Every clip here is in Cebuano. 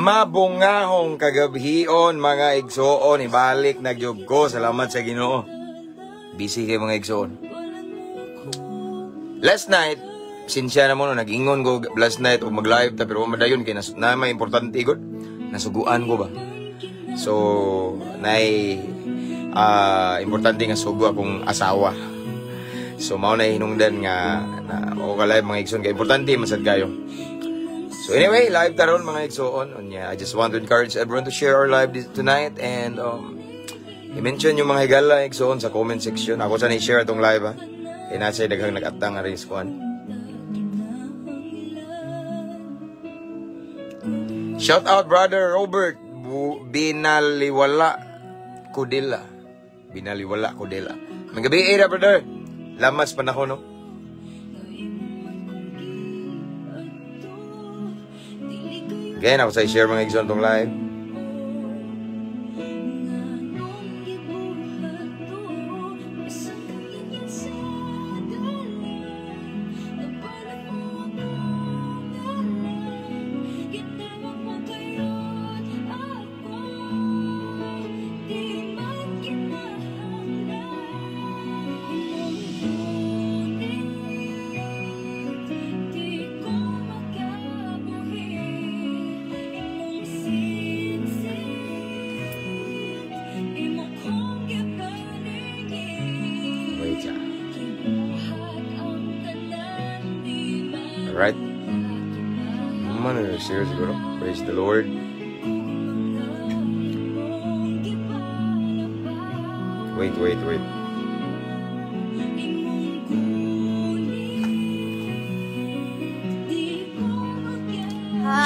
Mabungahong kagabhion, mga igsoon, ibalik na gyud ko. Salamat sa Ginoo. Busy kay, mga igsoon. Last night, sinsya na mo no, nag-ingon ko last night o mag-live ta pero madayon kay na may importante gud. Nasuguan ko ba? So, nay importante nga sugo akong asawa. So, mao na hinungdan nga na o ka live, mga igsoon, kay importante man sad kayo. So anyway, live taron, mga igsoon. Unya, I just want to encourage everyone to share our live tonight and i-mention yung mga higala, igsoon, sa comment section. Ako sa i-share itong live ha. Kaya nasa daghang nag-atang nga rin sa kuan. Shout out Brother Robert Binaliwala Kudila. Binaliwala Kudila. Magabi era, brother. Lamas pa na ko, no? Again, ako sa i-share, mga igsoon, tong live. Wait siya. Alright. Man, share siguro. Praise the Lord. Wait, wait, wait.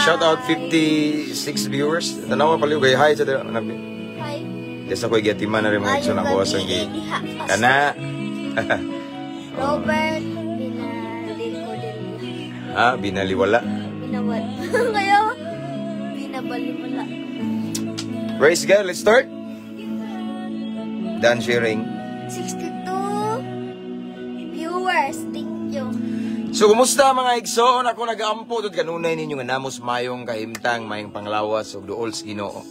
Shout out 56 viewers. Tanawa pala kay hi sa dira. Hi. Des ako gatiman na rin, mga igsoon, ako asang gi. Diha, Pastor. Kana. Robert Binalikodilla. Ha, binaliwala. Binawal. Kaya binabaliwala. Praise God, let's start. Done sharing. 62 viewers. Thank you. So, kumusta, mga igsoon? Ako nagaampo tud kanunay ninyo nga namos mayong kahimtang, mayong panglawas ug duol sa Ginoo.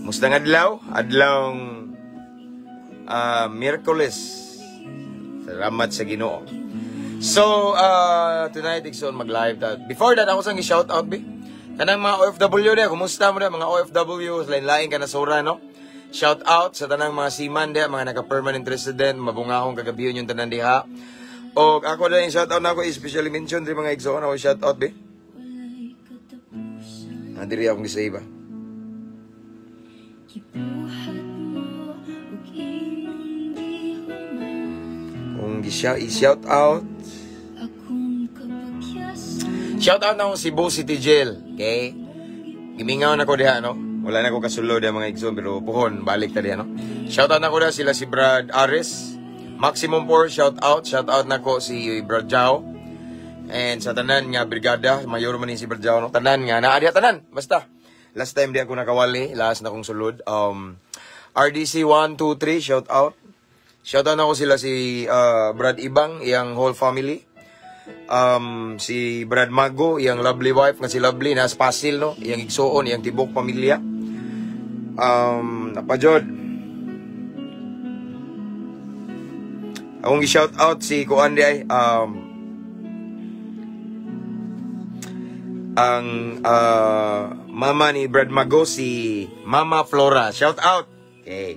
Musta nga adlaw? Adlawng Miyerkules. Salamat sa Ginoo. So, tonight, igsoon, mag-live ta. Before that, ako sang i-shout out bi. Kanang mga OFW dia, kumusta mo na mga OFW, lain-lain ka na sura, no? Shout out sa tanang mga seaman dia, mga naka-permanent resident, mabungahong kagabiyon yung tanan diha. Og ako din shout out na ako, especially mention diri, mga igsoon, ako shout out bi. Ah, diri akong gisave ah. Kung i-shout out. Shout out na akong Cebu City Jail. Okay? Gimingaw na ko diha, no? Wala na ko kasulod diha, mga igsoon, pero puhon, balik ta diha, no? Shout out na ko diha sila si Brad Aris. Maximum 4, shout out. Shout out na ko si Brad Jao. And sa tanan nga brigada, mayor man ni si Brad Jao, no? Tanan nga, naa diha tanan. Basta. Last time di ako nakawali, last na akong sulod. RDC 1, 2, 3, shout out. Shout out na ko sila si Brad Ibang, iyang whole family. Si Brad Mago, iyang lovely wife nga si Lovely, nasa Pasil, no? Iyang igsuon, iyang tibok pamilya. Napajod. Akong gi-shout out si Kuan di ay, ang mama ni Brad Mago, si Mama Flora. Shout out. Okay.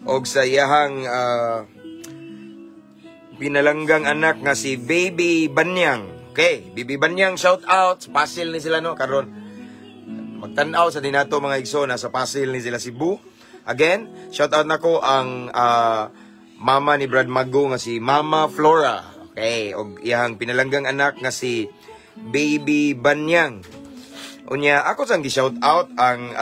Og sa iyahang pinalanggang anak nga si Baby Banyang. Okay, Baby Banyang, shout out. Sa Pasil ni sila, no, karon. Magtan-aw sa dinato, mga igso, nasa Pasil ni sila Cebu. Again, shout out nako ang mama ni Brad Mago nga si Mama Flora. Okay, og iyahang pinalanggang anak nga si Baby Banyang. Unya, ako sang gi-shout out ang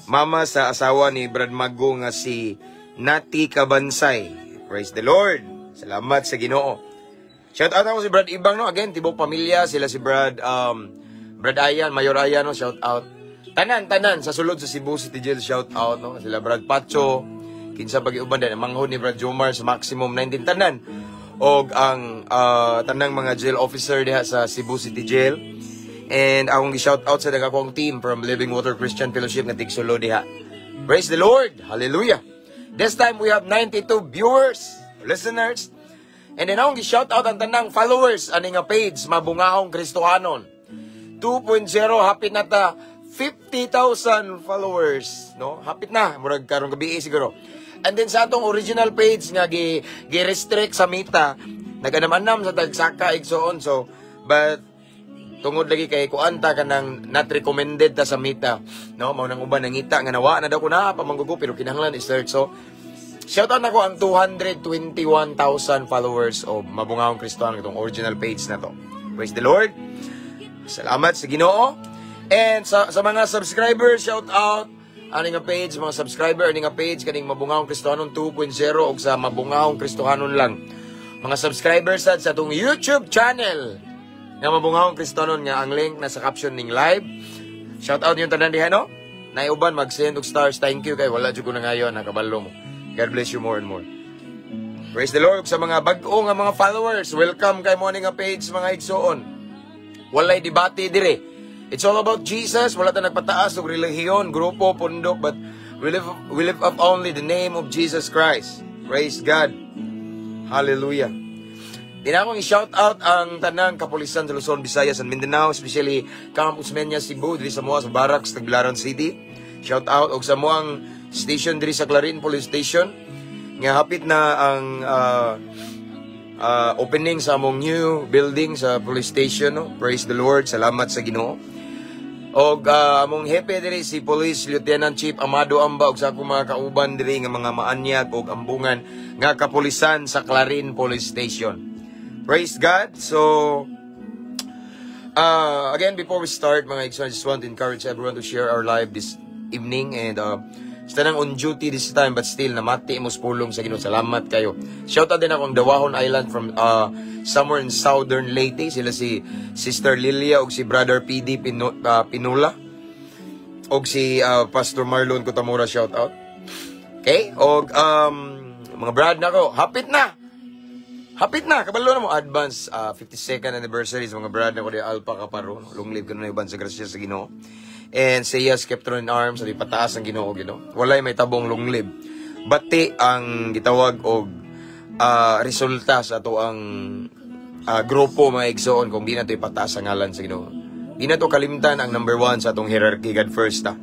mama sa asawa ni Brad Mago nga si Nati Kabansay. Praise the Lord. Salamat sa Ginoo. Shout out ako si Brad Ibang, no. Again, tibok pamilya sila si Brad Ayan, Mayor Ayan, no, shout out. Tanan tanan sa sulod sa Cebu City Jail, shout out, no. Sila Brad Pacho, kinsa pag uban din manghod ni Brad Jomar sa Maximum 19, tanan. Og ang tanang mga jail officer diha sa Cebu City Jail. And akong gi-shout out sa akong team from Living Water Christian Fellowship nga tigsulo diha. Praise the Lord. Hallelujah. This time we have 92 viewers, listeners. And then akong gi-shout out ang tanang followers ani nga page, Mabungaong Kristohanon 2.0. Hapit na ta 50,000 followers, no? Hapit na, murag karong gabi siguro. And then sa atong original page nga gi restrict sa Meta, naganam-anam sa tagsaka, igsoon. So but tungod lagi kay kuan ta, kanang not recommended ta sa Meta, no? Mao nang uban nangita nga nawa na daw ko na pamanggugo, pero kinahanglan i-search. So shout out nako ang 221,000 followers of Mabungaong Kristohanon, itong original page na to. Praise the Lord. Salamat sa Ginoo. And sa mga subscribers, shout out ani nga page, mga subscriber ani nga page, kaning Mabungaong Kristohanon 2.0 ug sa Mabungaong Kristohanon lang. Mga subscribers sa atong YouTube channel nga Mabungaong Kristohanon, nga ang link na sa caption ning live. Shout out yung tanan diha, no? Naiuban mag-send og stars. Thank you kay wala jud ko na ngayon nakabalo mo. God bless you more and more. Praise the Lord. Sa mga bag-o nga mga followers, welcome kay mo nga page, mga igsoon. Walay debate dire. It's all about Jesus. Wala ta nagpataas og relihiyon, grupo, pundok, but we lift up only the name of Jesus Christ. Praise God. Hallelujah. Di na akong i-shout out ang tanang kapulisan sa Luzon, Visayas, and Mindanao, especially Camp Osmeña, Cebu, diri sa mua sa Barracks, Tagbilaran City. Shout out og sa muang station diri sa Clarin Police Station nga hapit na ang opening sa among new building sa police station, no? Praise the Lord. Salamat sa Ginoo. Og among hepe diri si Police Lieutenant Chief Amado Amba og sa akong mga kauban diri nga mga maanyag og ambungan nga kapulisan sa Clarin Police Station. Praise God. So again, before we start, mga igsoon, I just want to encourage everyone to share our live this evening and sa nang on duty this time, but still namati mo sa pulong sa Ginoo. Salamat kayo. Shout out din akong Dawahon Island from somewhere in Southern Leyte. Sila si Sister Lilia ug si Brother PD Pinula og si Pastor Marlon Kutamura, shout out. Okay? Og mga brad nako, hapit na. Hapit na, kabalo na mo, advance 52nd anniversary sa mga brad nako di Alpha Kaparo. Long live kuno uban sa grasya sa Ginoo. And say yes, Keptron in arms, sa pataas ang Ginoo, Ginoo. Walay may tabong long live. Bati ang gitawag og resulta sa ato ang grupo, mga igsoon, kung di na to ipataas ang ngalan sa Ginoo. Di na to kalimtan ang number one sa atong hierarchy, God first ta.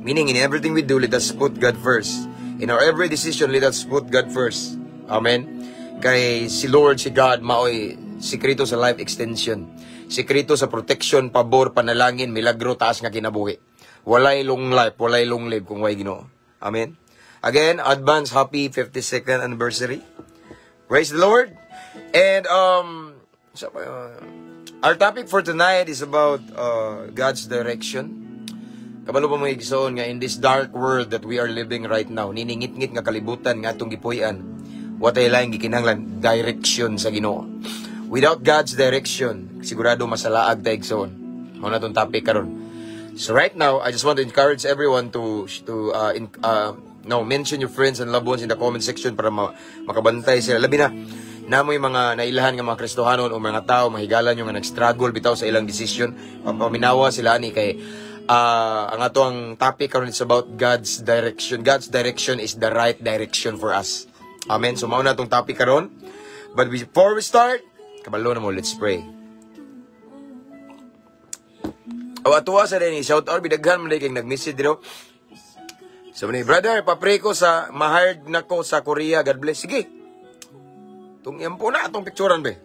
Meaning, in everything we do, let us put God first. In our every decision, let us put God first. Amen. Kay si Lord, si God, maoy sikreto sa life extension. Sikreto sa protection, pabor, panalangin, milagro, taas nga kinabuhi. Walay long life, walay long live kung way Ginoo. Amen. Again, advance happy 52nd anniversary. Praise the Lord. And so, our topic for tonight is about God's direction. Kabalo pa, mga igsoon, nga in this dark world that we are living right now, niningit-ngit nga kalibutan nga atong gipuy-an, watay laing gikinahanglan, direction sa Ginoo. Without God's direction, sigurado masalaag ta, igsoon. Mao na tong topic karon. So right now, I just want to encourage everyone to no, mention your friends and loved ones in the comment section para makabantay sila. Labi na namoy mga nailahan nga mga Kristohanon o mga tao mahigalan yung nga nag-struggle bitaw sa ilang decision. Paminawa sila ani kay ang ato ang topic karon is about God's direction. God's direction is the right direction for us. Amen. So mao na atong topic karon. But before we start, kabalo na mo, let's pray. O atuwa sa din, shout out bidaghan man kay nag-message dito. So ni brother, pa-pray ko sa ma-hired na ko sa Korea. God bless. Sige. Tung po na atong picturean be.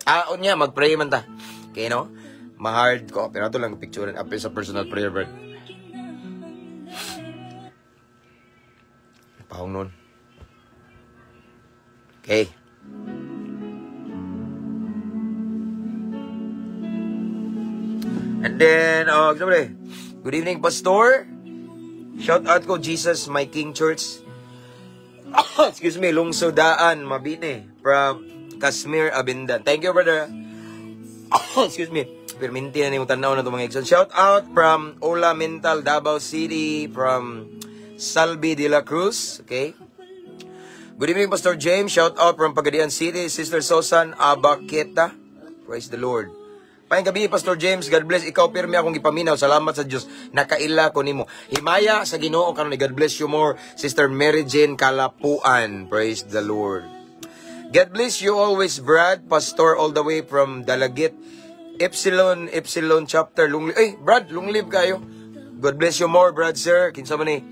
Ah, unya mag-pray man ta. Okay, no? Ma-hired ko pero ato lang picturean apil sa personal prayer, bro. Pahong nun. Okay. And then, oh, sabi, good evening, Pastor. Shout out ko, Jesus, my King Church. Excuse me, Lungsodaan, Mabini, from Kashmir, Abindan. Thank you, brother. Excuse me. Perminti na nimo tanaw na itong mga igsoon. Shout out from Ola Mental, Davao City, from Salvi de la Cruz. Okay. Good evening, Pastor James. Shout out from Pagadian City, Sister Susan Abaqueta. Praise the Lord. Maayong gabii, Pastor James. God bless. Ikaw pirmi akong gipaminaw. Salamat sa Dios. Nakaila ko nimo. Himaya sa Ginoo karon. God bless you more, Sister Mary Jane Kalapuan. Praise the Lord. God bless you always, Brad, Pastor, all the way from Dalagit. Epsilon, Epsilon chapter. Long live. Eh, Brad, long live kaayo. God bless you more, Brad, sir. Kinsa man ni?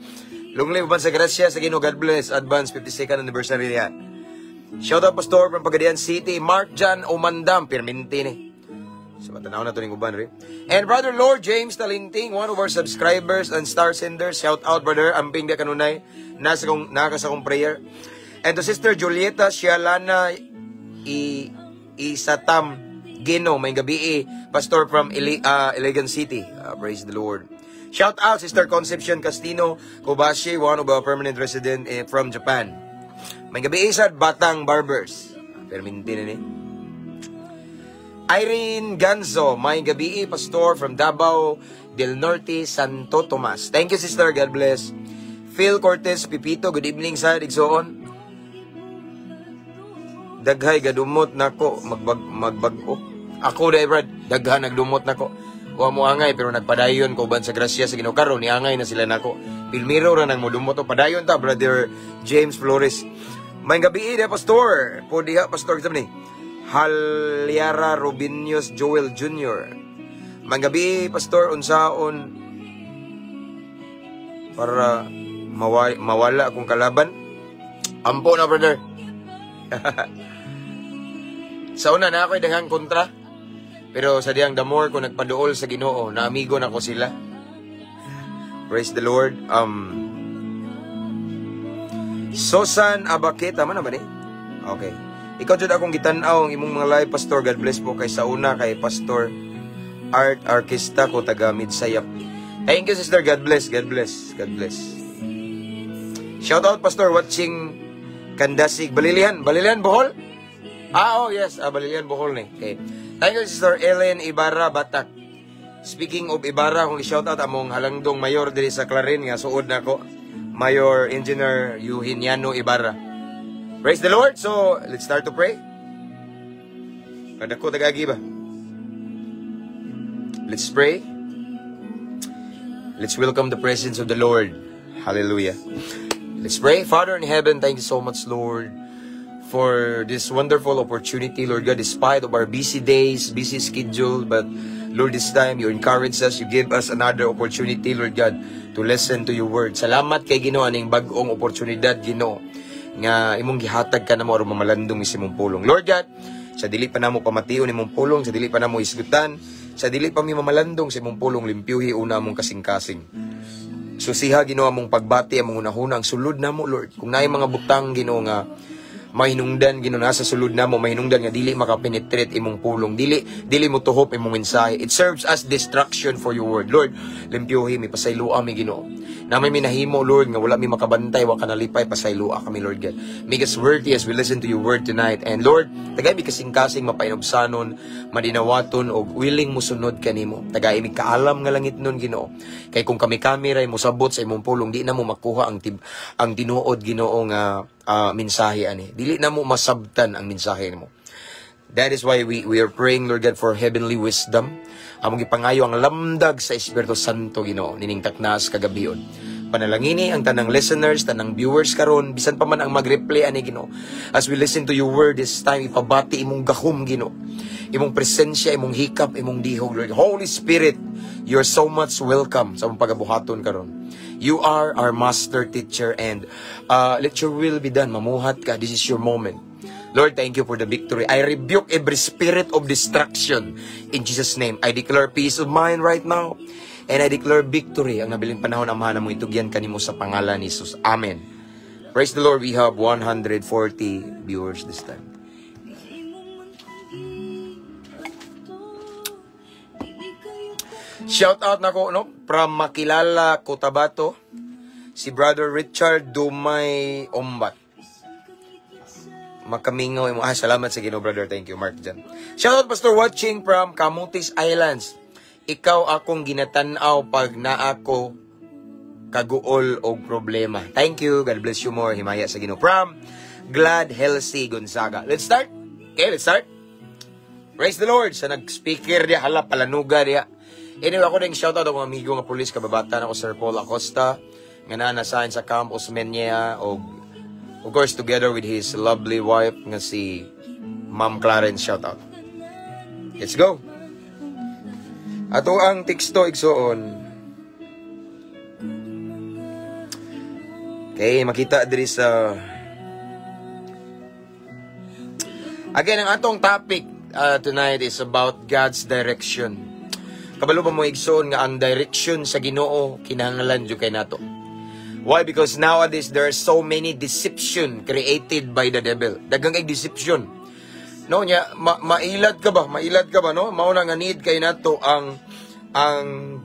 Long live sa grasya sa Ginoo. God bless. Advance 52nd anniversary niya. Shout out, Pastor, from Pagadian City. Mark John Omandam. Pirminti ni. Sa matanaw na to ning uban rin. And Brother Lord James Talinting, one of our subscribers and star senders. Shout out, brother. Amping di kanunay. Nasa kong, naka sa kong prayer. And to Sister Julieta Shialana I Isatam Gino, maayong gabii, pastor from Iligan City. Praise the Lord. Shout out Sister Concepcion Castino Kobashi, one of our permanent resident from Japan. Maayong gabii sa Batang Barbers. Perminti na ni. Irene Ganzo, maayong gabii, pastor from Davao del Norte, Santo Tomas. Thank you, sister. God bless. Phil Cortez Pipito, good evening sa igsoon. Daghay gadumot nako magbag magbag-o. Ako dai, Brad, daghan nagdumot nako. Wa mo angay pero nagpadayon ko uban sa grasya sa Ginoo. Karon ni angay na sila nako. Pilmiro ra nang modumot o padayon ta, Brother James Flores. Maayong gabii de, pastor. Po diha, pastor, kita ni. Halyara Robinius Joel Jr. Maayong gabii, pastor, unsaon para mawala akong kalaban? Ampo na, brother. Sa una na ako'y daghang kontra. Pero sa diyang the more ko nagpaduol sa Ginoo, na amigo na ko sila. Praise the Lord. Sosan Abake, tama na ba ni? Okay. Ikaw jud akong gitan-aw ang imong mga live, pastor. God bless po kay sa una kay Pastor Art Artista ko taga Midsayap. Thank you, sister. God bless. God bless. God bless. Shout out, pastor, watching Kandasig Balilihan. Balilihan Bohol? Ah, oh yes, ah, Balilihan Bohol ni. Okay. Thank you, Sister Ellen Ibarra Batak. Speaking of Ibarra, kung i-shout out among halangdong mayor diri sa Clarin nga suod nako. Mayor Engineer Eugeniano Ibarra. Praise the Lord. So, let's start to pray. Kadako tagagi ba? Let's pray. Let's welcome the presence of the Lord. Hallelujah. Let's pray. Father in heaven, thank you so much, Lord, for this wonderful opportunity, Lord God, despite of our busy days, busy schedule, but Lord, this time you encourage us, you give us another opportunity, Lord God, to listen to your word. Salamat kay Ginoo aning bag-ong oportunidad, Ginoo, nga imong gihatag ka namo aron mamalandong sa imong pulong. Lord God, sa dili pa namo pamation imong pulong, sa dili pa namo isgutan, sa dili pa mi mamalandong sa imong pulong, limpyuhi una among kasing-kasing. Susiha, Ginoo, among pagbati, among hunahuna, ang sulod namo, Lord. Kung naay mga butang, Ginoo, nga mahinungdan, Ginoo, nasa sulod namo, mahinungdan nga dili makapenetrate imong pulong, dili dili mo tuhop imong mensahe. It serves as distraction for your word. Lord, limpyuhi mi, pasayloa mi, Ginoo. Na may minahimo, Lord, nga wala mi makabantay, wa ka nalipay, pasayloa kami, Lord God. Make us worthy as we listen to your word tonight. And Lord, tagay mi kasing-kasing mapainubsanon, madinawaton, og willing musunod kanimo. Tagay mi kaalam nga langit nun, Ginoo. Kay kung kami-kami ray mosabot sa imong pulong, di na mo makuha ang tinuod, Ginoo, nga mensahe ani. Dili na mo masabtan ang mensahe nimo. That is why we are praying, Lord God, for heavenly wisdom. Among gipangayo ang lamdag sa Espiritu Santo, Ginoo, nining taknas kagabion. Panalangini ang tanang listeners, tanang viewers karon, bisan pa man ang mag-replay ani, Ginoo. As we listen to your word this time, ipabati imong gahom, Ginoo. Imong presensya, imong hikap, imong dihog, Lord. Holy Spirit, you're so much welcome sa among pagabuhaton karon. You are our master teacher and let your will be done. Mamuhat ka. This is your moment. Lord, thank you for the victory. I rebuke every spirit of destruction. In Jesus' name, I declare peace of mind right now. And I declare victory. Ang nabiling panahon, Amahan, mo itugyan kanimo sa pangalan ni Jesus. Amen. Praise the Lord, we have 140 viewers this time. Imong man kong giadto, dili kayo. Shout out nako no from Makilala Cotabato, si Brother Richard Dumay Ombat. Makamingaw mo. Ah, salamat sa Ginoo, brother. Thank you, Mark Jan. Shout out, Pastor, watching from Camotes Islands. Ikaw akong ginatan-aw pag naa ko kaguol og problema. Thank you. God bless you more. Himaya sa Ginoo. From Glad Healthy Gonzaga. Let's start. Okay, let's start. Praise the Lord sa nag-speaker diya, hala palanuga diya. Anyway, ako din shoutout akong amigo nga pulis, kababata nako, Sir Paul Acosta, nga naa na sa Camp Osmeña og of course together with his lovely wife nga si Ma'am Clarence, shoutout. Let's go. Ato ang teksto, igsoon. Okay, makita diri sa. Again, ang atong topic tonight is about God's direction. Kabalo ba mo, igsoon, nga ang direction sa Ginoo kinahanglan jud kay nato? Why? Because nowadays there are so many deception created by the devil. Daghang kay deception. No nya mailad ka ba? Mailad ka ba, no? Mao na nga need kay nato ang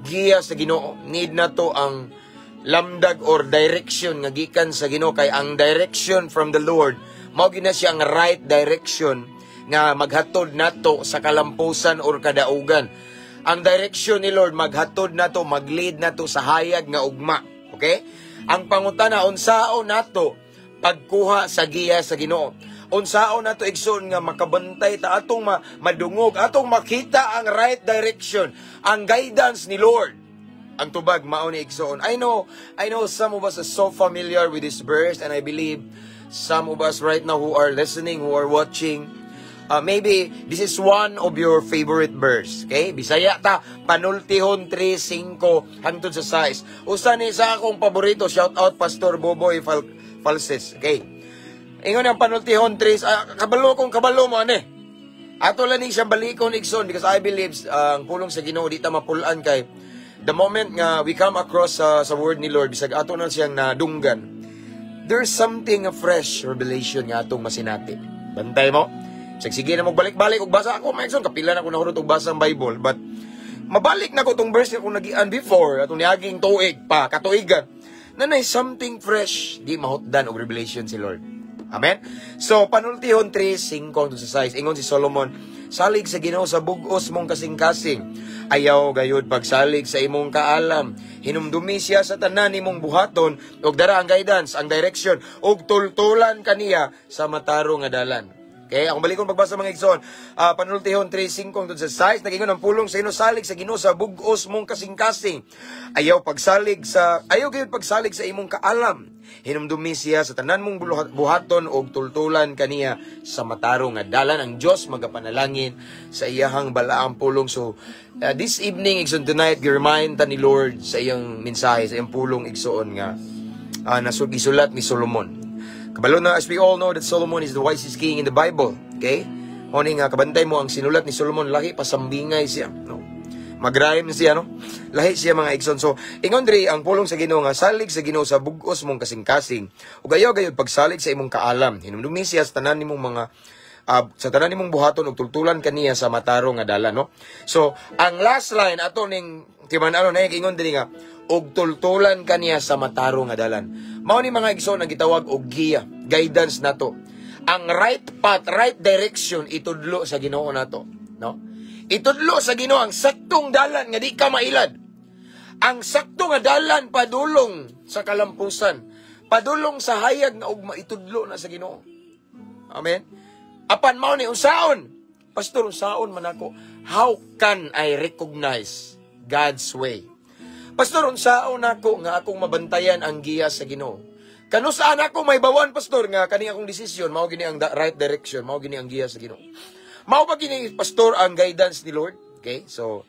giya sa Ginoo. Need nato ang lamdag or direction nga gikan sa Ginoo, kay ang direction from the Lord mao gina siya ang right direction nga maghatod nato sa kalampusan or kadaugan. Ang direction ni Lord maghatod nato, mag-lead nato sa hayag nga ugma. Okay? Ang pangutana, unsaon nato pagkuha sa giya sa Ginoo? Unsaon nato, igsoon, nga makabantay ta, atong madungog, atong makita ang right direction, ang guidance ni Lord? Ang tubag mao ni, igsoon. I know some of us are so familiar with this verse, and I believe some of us right now who are listening, who are watching, maybe this is one of your favorite verse. Okay? Bisaya ta, Panultihon 3:5 hangtod sa 6. Usa ni sa akong paborito, shout out Pastor Boboy Falses. Okay? Ingon ang Panultihon 3, kabalo kong kabalo mo ane. Ato lang ni siyang balikon, igsoon, because I believe ang pulong sa Ginoo di ta mapulan, kay the moment nga we come across sa word ni Lord, bisag ato na siyang nadunggan, there's something, a fresh revelation nga atong masinati. Bantay mo. Bisag sige na mo balik-balik og basa ako, mga igsoon, kapila na ko nahurot og basa ang Bible, but mabalik na ko tong verse nga akong nagian before atong niaging tuig pa, katuigan. Nanay something fresh, di mahutdan og revelation si Lord. Amen? So, Panultihon 3:5 sa 6. Ingon si Solomon, "Salig sa Ginoo sa bugos mong kasing-kasing. Ayaw gayud pagsalig sa imong kaalam. Hinumdumi siya sa tanan nimong buhaton, ug dara ang guidance, ang direction, ug tultulan kaniya sa matarong nga dalan." Okay, akong balikon pagbasa, mga igsoon. Panultihon 3:5 sa 6, nagingon ang pulong sa Ginoo, "Salig sa Ginoo sa bugos mong kasing-kasing. Ayaw gayud pagsalig sa imong kaalam. Hinumdumi siya sa tanan mong buhaton ug tultulan kaniya sa matarong nga dalan." Ang Dios magapanalangin sa iyahang balaang pulong. So, this evening, igsoon, tonight, gi-remind ta ni Lord sa iyang mensahe, sa iyang pulong, igsoon, nga gisulat ni Solomon. Kabalo na, as we all know, that Solomon is the wisest king in the Bible. Okay? Huni nga, kabantay mo, ang sinulat ni Solomon, lahi pasambingay siya. No? Mag-rhyme siya, no? Lahi siya, mga igsoon. So, ingon diri ang pulong sa Ginoo nga salig sa Ginoo sa bugos mong kasing-kasing. Ug ayaw gayud pagsalig sa imong kaalam. Hinumdumi siya sa tanan nimong buhaton ug tultulan kaniya sa matarong nga dalan, no? So, ang last line ato ning timan ano na ingon diri nga ug tultulan kaniya sa matarong nga dalan. Mao ni, mga igsoon, ang gitawag og giya, guidance nato. Ang right path, right direction itudlo sa Ginoo nato, no? Itudlo sa Ginoo ang saktong dalan nga di ka mailad. Ang sakto nga dalan padulong sa kalampusan, padulong sa hayag nga ugma, itudlo na sa Ginoo. Amen. Apan mao ni, unsaon? Pastor, unsaon man ako? How can I recognize God's way? Pastor, unsaon ako nga akong mabantayan ang giya sa Ginoo? Kanusaan ako may bawan, pastor, nga kani akong desisyon mao gini ang right direction, mao gini ang giya sa Ginoo? Mao ba gini, pastor, ang guidance ni Lord? Okay? So,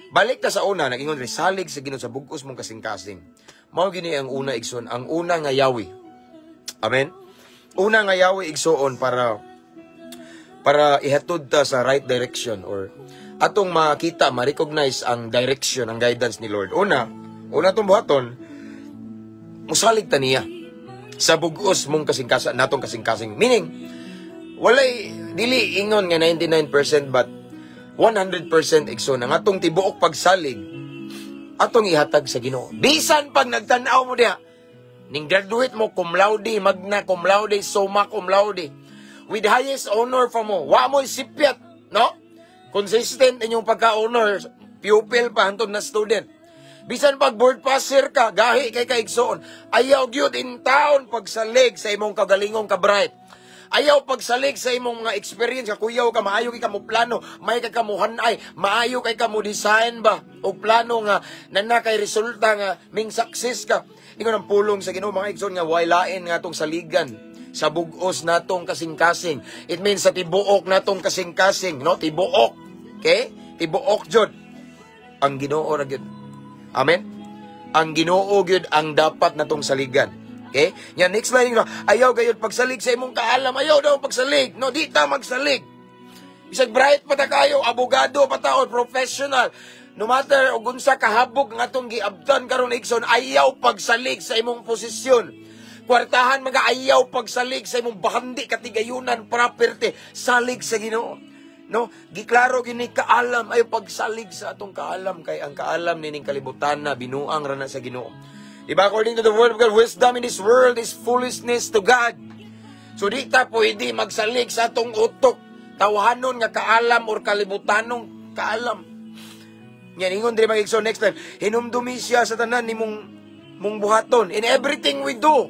balik ta sa una, nag-ingon diri, salig sa Ginoo sa bugos mong kasing-kasing. Mao gini ang una, igsoon, ang una nga yawi. Amen. Una nga yawi, igsoon, para ihatod ta sa right direction or atong makita, ma-recognize ang direction, ang guidance ni Lord. Una, una atong buhaton, musalig ta niya sa bugos mong kasing-kasing, natong kasing-kasing. Meaning, walay, dili ingon nga 99% but 100%, igsoon, ang atong tibuok pagsalig atong ihatag sa Ginoo. Bisan pag nagtan-aw mo diha, ning graduate mo cum laude, magna cum laude, summa cum laude, with highest honor pa mo, wa mo sipyat, no? Consistent inyong pagka-honor, pupil pa hantod na student. Bisan pag board passer ka, gahi kay kaigsoon, ayaw gyud in town pagsalig sa imong kagalingong ka-bright. Ayaw pagsalig sa imong mga experience, kakuyaw ka, maayo kay ka mo plano, may ka kamuhanay, maayo kay ka mo design ba og plano nga nana kay resulta nga ming success ka. Ingon ang pulong sa Ginoo, mga igsoon, nga way lain nga atong saligan sa bugos natong kasing-kasing. It means sa tibuok natong kasing-kasing, no? Tibuok. Okay? Tibuok jud. Ang Ginoo ra gyud. Amen. Ang Ginoo gyud ang dapat natong saligan. Okay? Nya next line nga, ayaw gayud pagsalig sa imong kaalam, ayaw daw pagsalig. No, di ta magsalig. Bisag bright pa ta kayo, abogado pa ta or professional. No matter og unsa kahabog nga atong giabtan karon, igsoon, ayaw pagsalig sa imong posisyon. Kwartahan mga, ayaw pagsalig sa imong bahandi, katigayunan, property, salig sa Ginoo. No, giklaro gini kaalam, ayaw pagsalig sa atong kaalam kay ang kaalam nining kalibutan na binuang ra na sa Ginoo. Diba, according to the word of God, wisdom in this world is foolishness to God. So di ta pwede magsalig sa atong utok, tawhanon nga kaalam or kalibutanong kaalam. Yan, ingon diri, mga igsoon, next time, hinumdumi siya sa tanan nimong mong buhaton. In everything we do,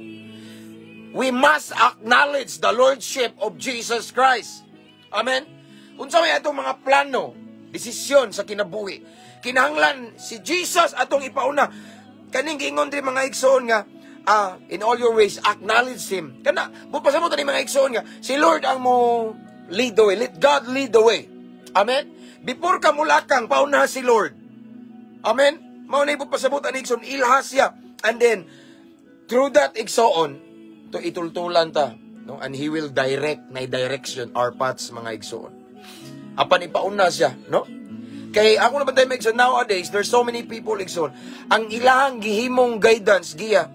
we must acknowledge the lordship of Jesus Christ. Amen? Unsa may atong mga plano, desisyon sa kinabuhi, kinahanglan si Jesus atong ipauna. Kaning giingon diri, mga igsoon, nga in all your ways acknowledge Him. Kana, pasabot ni, mga igsoon, nga si Lord ang mo lead the way. Let God lead the way. Amen. Before ka mulakang, pauna si Lord. Amen. Mao na pasabot ani, igsoon, ilha siya. And then through that, igsoon, to itultulan ta, no, and He will direct na direction our paths, mga igsoon. Apan ipauna siya, no? Kay ako na ba tayo, igsoon, nowadays there's so many people, igsoon, ang ilang gihimong guidance, giya,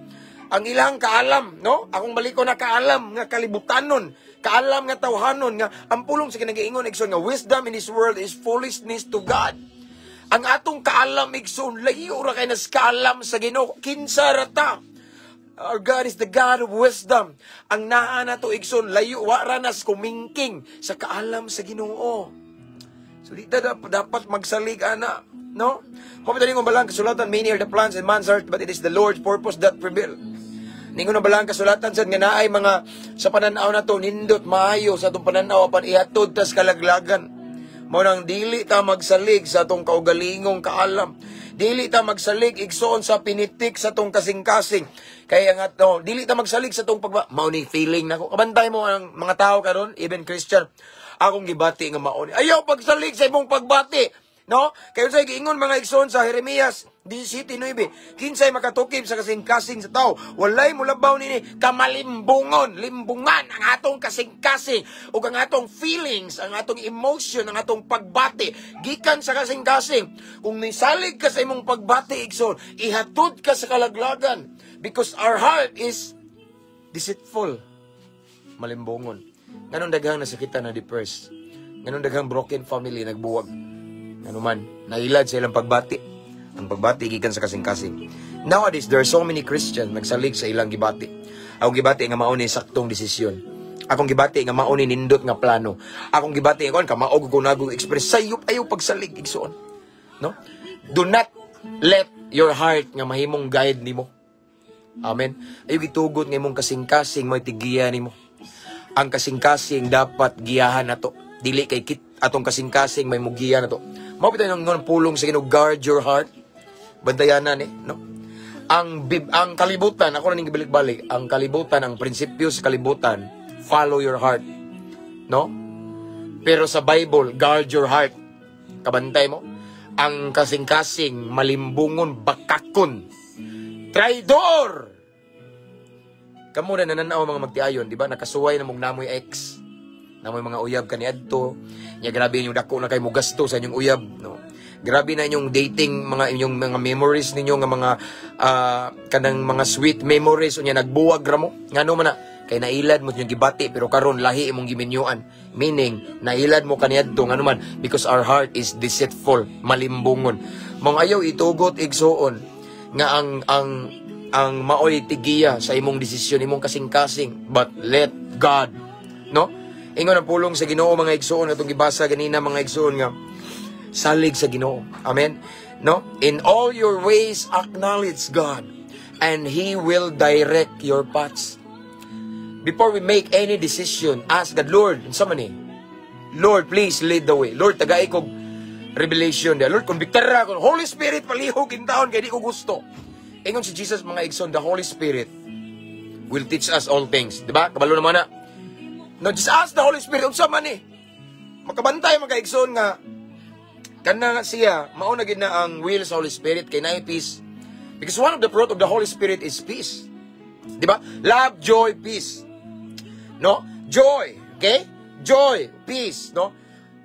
ang ilang kaalam, no? Akong baliko na kaalam nga kalibutanon, kaalam nga tawhanon nga ang pulong sa kinagiingon, igsoon, nga wisdom in this world is foolishness to God. Ang atong kaalam, igsoon, layo ra kay nas kaalam sa Ginoo. Kinsa ra ta? Our God is the God of wisdom. Ang naa nato, igsoon, layo wa ra nas kumingking sa kaalam sa Ginoo. So di ta dapat magsalig ana, no? Hope ningon balang kasulatan, many are the plans in man's heart, but it is the Lord's purpose that prevail. Ningon na balang kasulatan sad nga naay mga sa pananaw nato nindot maayo sa atong pananaw apan ihatod tas kalaglagan. Mao nang dili ta magsalig sa atong kaugalingong kaalam. Dili ta magsalig, igsoon, sa pinitik sa atong kasing-kasing. Kaya nga no, dili ta magsalig sa atong pagba mao ni feeling nako. Kabantay mo ang mga tao karon, even Christian. Akong gibati nga mao ni. Ayaw pagsalig sa imong pagbati. No? Kayo sa giingon, mga igsoon, sa Jeremias 17:9, kinsay makatukib sa kasing-kasing sa tao? Walay mulabaw nini kamalimbungon, limbungan ang atong kasing-kasing ug ang atong feelings, ang atong emotion, ang atong pagbati gikan sa kasing-kasing. Kung nisalig ka sa imong pagbati, igsoon, ihatod ka sa kalaglagan because our heart is deceitful. Malimbungon. Nganong daghang nasakitan na depressed? Nganong daghang broken family nagbuwag? Ano man, nailad sa ilang pagbati. Ang pagbati gikan sa kasing-kasing. Nowadays, there are so many Christians nagsalig sa ilang gibati. Akong gibati nga mao ni saktong desisyon. Akong gibati nga mao ni nindot nga plano. Akong gibati nga kon kamaog ko nagong express sayop, ayaw pagsalig, igsoon. No? Do not let your heart nga mahimong guide nimo. Amen. Ayaw gitugot nga imong kasing-kasing mo'y tigiya nimo. Ang kasing-kasing dapat giyahan nato. Dili kay kit atong kasing-kasing may mugiya nato. Mao bitaw nang pulong sa Ginoo, guard your heart. Bantayanan eh, no? Ang kalibutan, ako na ning gibalik-balik, ang kalibutan, ang prinsipyo sa kalibutan, follow your heart. No? Pero sa Bible, guard your heart. Kabantay mo? Ang kasing-kasing, malimbungon, bakakon, traidor! Kamo na nananaw, mga magtiayon, di ba? Nakasuway na mong namoy ex. Namoy mga uyab kaniadto. Nya grabe inyong dako na kay mo gasto sa inyong uyab, no? Grabe na inyong dating, mga inyong mga memories ninyo nga mga kanang mga sweet memories, unya nagbuwag ra mo. Ngano man na? Kay nailad mo inyong gibati pero karon lahi imong giminyuan. Meaning nailad mo kaniadto. Ngano man? Because our heart is deceitful, malimbungon. Mong ayaw itugot, igsuon, nga ang maoy tigiya sa imong desisyon, imong kasing-kasing, but let God, no? Ingon ang pulong sa Ginoo, mga igsuon, atong gibasa ganina, mga igsuon, nga salig sa Ginoo. Amen. No? In all your ways acknowledge God and He will direct your paths. Before we make any decision, ask God, "Lord, unsa man ni? Lord, please lead the way. Lord, tagai kog revelation dia. Lord, konbiktara ko. Holy Spirit, palihog intawon kay di ko gusto." Ingon si Jesus, mga igsoon, the Holy Spirit will teach us all things. Di ba? Kabalo naman na. No, just ask the Holy Spirit, unsa man ni? Makabantay, mga igsoon, nga kana nga siya, mao na gid na ang will sa Holy Spirit kay naay peace. Because one of the fruit of the Holy Spirit is peace. Di ba? Love, joy, peace. No? Joy, okay? Joy, peace, no?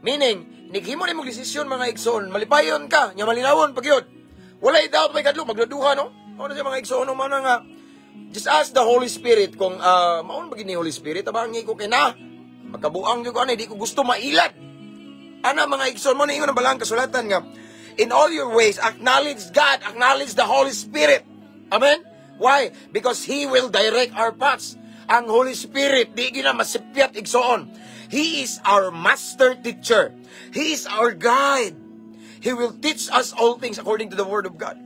Meaning, nighimo nimo desisyon, mga igsoon, malipayon ka, nya malinawon pag yun. Walay doubt, may kadlo, magduduha, no? Mao na siya, mga igsoon, no? Mao na nga, just ask the Holy Spirit kung mao ba gid ni Holy Spirit, tabangi ko kay na, makabuang jud ko ani, di ko gusto mailad. Ana, mga igsoon, mao na ingon ang balang kasulatan nga, in all your ways, acknowledge God, acknowledge the Holy Spirit. Amen? Why? Because He will direct our paths. Ang Holy Spirit, di gina masipyat, igsoon. He is our master teacher. He is our guide. He will teach us all things according to the Word of God.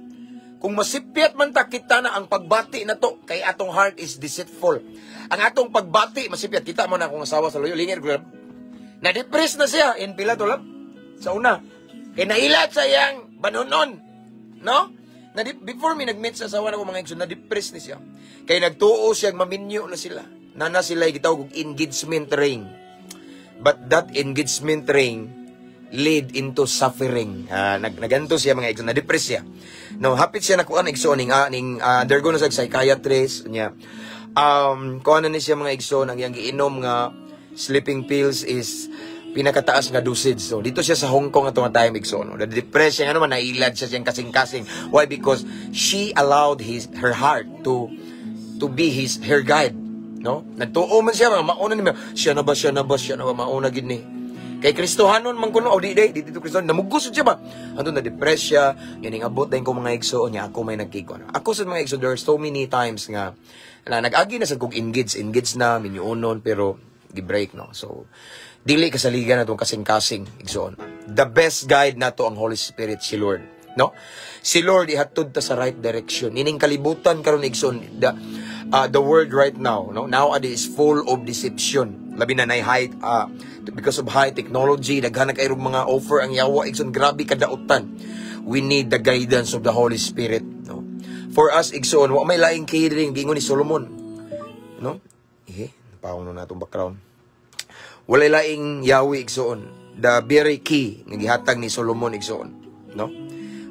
Kung masipyat man ta, kita na ang pagbati na to, kay atong heart is deceitful. Ang atong pagbati, masipyat. Kita mo na akong asawa sa loyo, lingir ko. Na-depress na siya in pila to, love? Sa una. Kay nailat sa iyang banunon. No? Na before mi nag-meet sa asawa nako, mga igsoon, na-depress ni siya. Kay nagtuo siya maminyo na sila. Nana sila gitawag og engagement ring. But that engagement ring lead into suffering. Nag naganto siya, mga igsoon, na-depress siya. No, hapit siya nakuan, igsoon, ning undergo na sa psychiatrist niya. Kuan na ni siya, mga igsoon, ang iyang giinom nga sleeping pills is pinakataas nga dosage. So, dito siya sa Hong Kong ato nga time, igsoon. No? Na-depress siya, ano man, nailad siya siyang kasing-kasing. Why? Because she allowed his her heart to be his her guide. No? Nagtuo man siya, mga mauna ni siya na ba, siya na ba, siya na ba, mauna gid ni. Kay Kristohanon man kuno, o di di, di dito Kristohanon, namugos siya ba? Ando na depress siya, yaning abot din ko, mga igsoon niya, ako may nagkiko. Ako sa mga igsoon, there are so many times nga, na nag-agi na sa kog engage, engage na, minyuonon, pero gi-break, no? So, dili kasaligan na itong kasing-kasing, igsoon. The best guide nato ang Holy Spirit, si Lord. No? Si Lord ihatod ta sa right direction. Ining kalibutan karon, igsoon, the world right now, no? Nowadays is full of deception. Labi na high because of high technology, daghan na kaayo mga offer ang yawa, igsoon, grabe kadautan. We need the guidance of the Holy Spirit, no? For us, igsoon, wa may laing catering gingon ni Solomon, no? Eh, napaong na natong background. Walay laing yawi, igsoon. The very key nga gihatag ni Solomon, igsoon, no?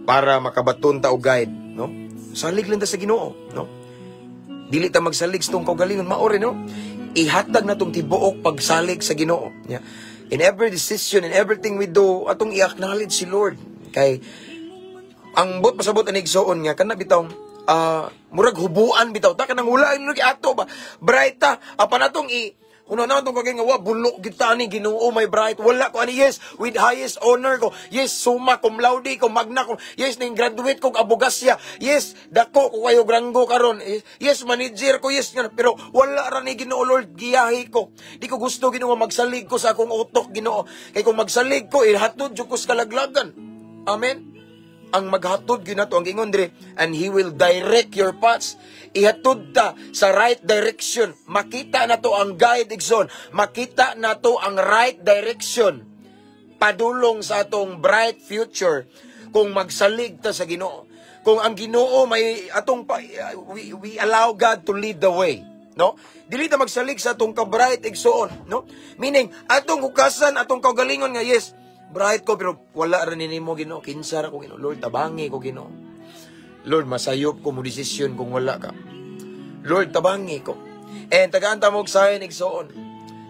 Para makabaton ta og guide, no? Salig lang ta sa Ginoo, no? Dili ta magsalig sa tong kaugalingon, mao rin, no? Ihatag na tong tibuok pagsalig sa Ginoo. Yeah. In every decision, in everything we do, atong i-acknowledge si Lord. Kay ang buot pasabot ani, igsoon, nga kana bitaw murag hubuan bitaw ta, kanang wala nag ato ba bright ta apan atong i Una na itong kagay nga wa bulok gid ta ani Ginoo may bright wala ko ani. Yes, with highest honor ko. Yes, summa cum laude ko, magna ko. Yes, ning graduate ko abogasya. Yes, dako ko kayo granggo karon. Yes, manager ko. Yes nga, pero wala ra ni Ginoo. Lord, giyahi ko. Di ko gusto, Ginoo, magsalig ko sa akong utok, Ginoo, kay kung magsalig ko, ihatod jud ko sa kalaglagan. Amen. Ang maghatod gyud nato ang gingon dire, and He will direct your paths. Ihatod ta sa right direction. Makita nato ang guide, igsoon. Makita nato ang right direction padulong sa atong bright future kung magsalig ta sa Ginoo, kung ang Ginoo may atong pa, we allow God to lead the way, no? Dili ta magsalig sa atong ka-bright, igsoon, no? Meaning atong hukasan atong kaugalingon nga yes, bright ko, pero wala ra ni nimo, Ginoo. Kinsa ra ko, Ginoo? Lord, tabangi ko, Ginoo. Lord, masayop ko mo desisyon kung wala ka. Lord, tabangi ko. And tagaan ta mo og sign, igsoon,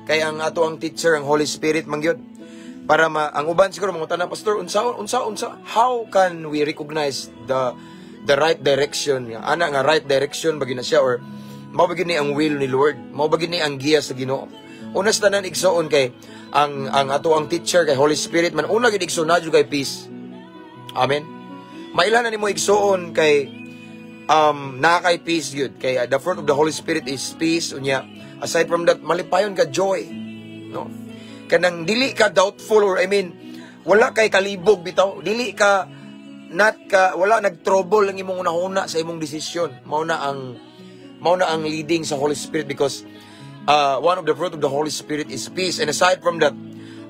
kay ang ato ang teacher ang Holy Spirit man gyud. Para ma ang uban siguro mangutana, "Pastor, unsa unsa unsa, how can we recognize the right direction nga ana nga right direction ba gyud na siya or mao ba gyud ni ang will ni Lord, mao ba gyud ni ang giya sa Ginoo?" Una sa tanan, igsoon, kay ang ato ang teacher kay Holy Spirit man. Una gyud, igsoon, na kay peace. Amen. Mailhan na nimo, igsoon, kay naa kay peace gyud, kay the fruit of the Holy Spirit is peace. Unya, aside from that, malipayon ka, joy, no? Kanang dili ka doubtful or I mean, wala kay kalibog bitaw, dili ka not ka wala nag-trouble ang imong unahuna sa imong desisyon. Mao na ang leading sa Holy Spirit because One of the fruit of the Holy Spirit is peace. And aside from that,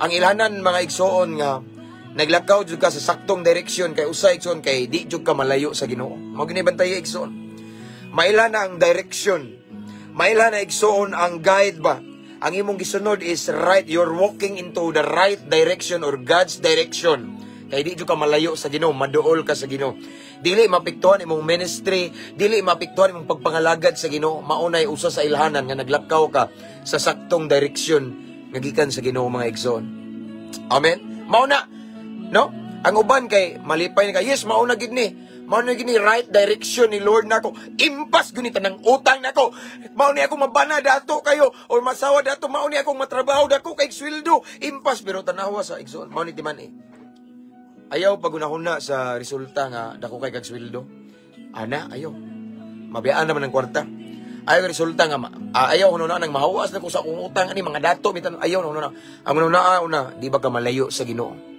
ang ilhanan, mga igsoon, nga naglakaw jud ka sa saktong direksyon kay usay, igsoon, kay di jud ka malayo sa Ginoo. Mao gini bantay, igsoon. Mailhan na ang direction. Mailhan na, igsoon, ang guide ba. Ang imong gisunod is right. You're walking into the right direction or God's direction. Kay di jud ka malayo sa Ginoo, maduol ka sa Ginoo. Dili mapiktuhan imong ministry, dili mapiktuhan imong pagpangalagad sa Ginoo. Maunay usa sa ilhanan nga naglakaw ka sa saktong direksyon nga gikan sa Ginoo, mga igsoon. Amen. Mao na, no? Ang uban kay malipay na ka, yes, mao na gid ni. Mao na gid ni right direction ni Lord nako. Impas guni tanang utang nako. Mao ni ako mabana dato kayo or masawa dato, mao ni akong matrabaho dako kay sweldo. Impas, pero tanawa sa, igsoon. Mao ni timan eh. Ayaw pagunahuna sa resulta nga dako kay kag sweldo. Ana, ayaw. Mabiyaan naman ang kwarta. Ayaw resulta nga ayaw hununa nang mahawas na ko sa akong utang ani mga dato bitan, ayaw na hununa. Ang hununa una, di ba ka malayo sa Ginoo?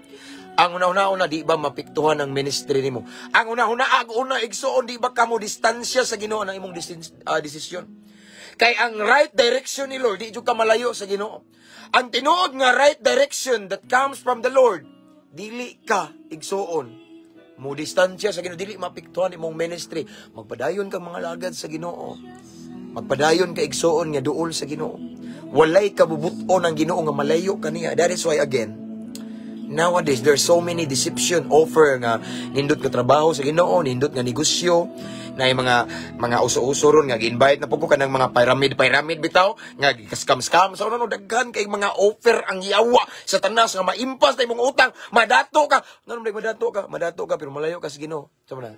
Ang una-una una, di ba mapiktuhan ang ministry nimo? Ang una-una, ang una, igsoon, di ba kamo distansya sa Ginoo ng imong desisyon? Kay ang right direction ni Lord, di jud ka malayo sa Ginoo. Ang tinuod nga right direction that comes from the Lord, dili ka, igsoon, mo distansya sa Ginoo, dili mapiktuhan imong ministry. Magpadayon ka mga lagad sa Ginoo. Magpadayon ka, igsoon, nga duol sa Ginoo. Walay kabubuton ang Ginoo nga malayo kaniya. That is why, again, nowadays there's so many deception offer nga nindot nga trabaho sa Ginoo, nindot nga negosyo, na yung mga uso-uso ron nga gi-invite na po ko kanang mga pyramid pyramid bitaw nga scam scam sa ano. Daghan kay mga offer ang yawa sa tanas nga maimpas na imong utang, madato ka. Ngano man madato ka? Madato ka pero malayo ka sa Ginoo. Sa man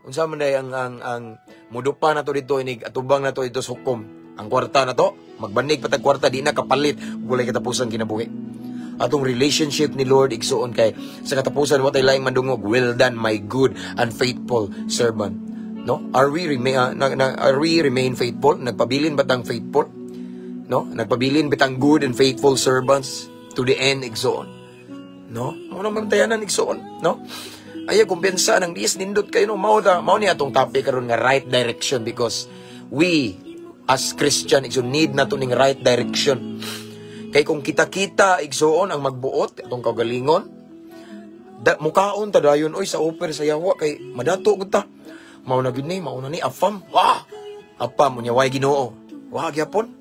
unsa man day ang mudupa na to dito, inig atubang na to dito sa hukom, ang kwarta na to magbanig patag kwarta, di na kapalit walay katapusan kinabuhi atong relationship ni Lord, igsuon. Kay sa katapusan wa tay laing mandungog, "Well done, my good and faithful servant," no? Are we remain faithful? Nagpabilin ba tang faithful, no? Nagpabilin ba tang good and faithful servants to the end, igsuon, no? Mao nang bantayanan, igsuon, no? Ayaw kumpiyansa ng diis nindot kayo, no? Mao ni atong topic karon nga right direction, because we as Christian, igsoon, need na to ning right direction. Kay kung kita-kita, igsuon, ang magbuot atong kaugalingon, da, mukaon ta dayon oy sa offer sa yawa kay madato gud ta. Mao na gud ni, mao na ni afam. Wah! Afam unya way Ginoo. Wa gyapon.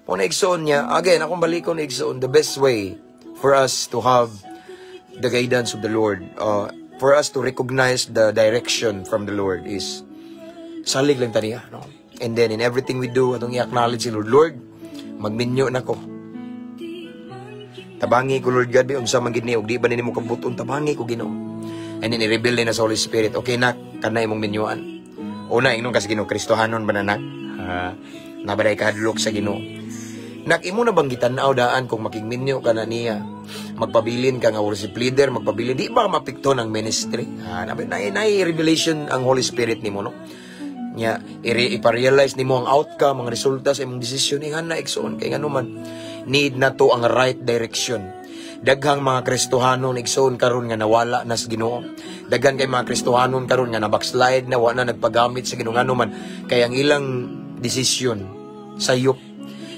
Mao na, igsuon niya, again, akong balikon, igsuon, the best way for us to have the guidance of the Lord, for us to recognize the direction from the Lord is salig lang ta niya, no? And then in everything we do, atong i-acknowledge si Lord. Lord, magminyo na ko. Tabangi ko, Lord God, unsa man gid ni ug di ba nimo kabuton, tabangi ko, Ginoo. And then i-reveal ni na sa Holy Spirit. Okay na, kana imong minyuan. Una, ingnon ka sa Ginoo, Kristohanon ba na, nak? Ha? Nabaday kahadlok sa Ginoo. Nak, imo na bang gitan-aw daan kung makigminyo ka na niya? Magpabilin ka nga worship leader, magpabilin, di ba mapikto ng ministry? Ha, na revelation ang Holy Spirit nimo, no? Nya, ipa-realize nimo ang outcome, ang resulta sa imong desisyon, ingana na, igsoon, kay ngano man, need na to ang right direction. Daghang mga Kristohanon, igsoon, karon nga nawala na sa Ginoo. Daghan kay mga Kristohanon karon nga na-backslide na, wa na nagpagamit sa Ginoo, ngano man kay ang ilang desisyon sayop.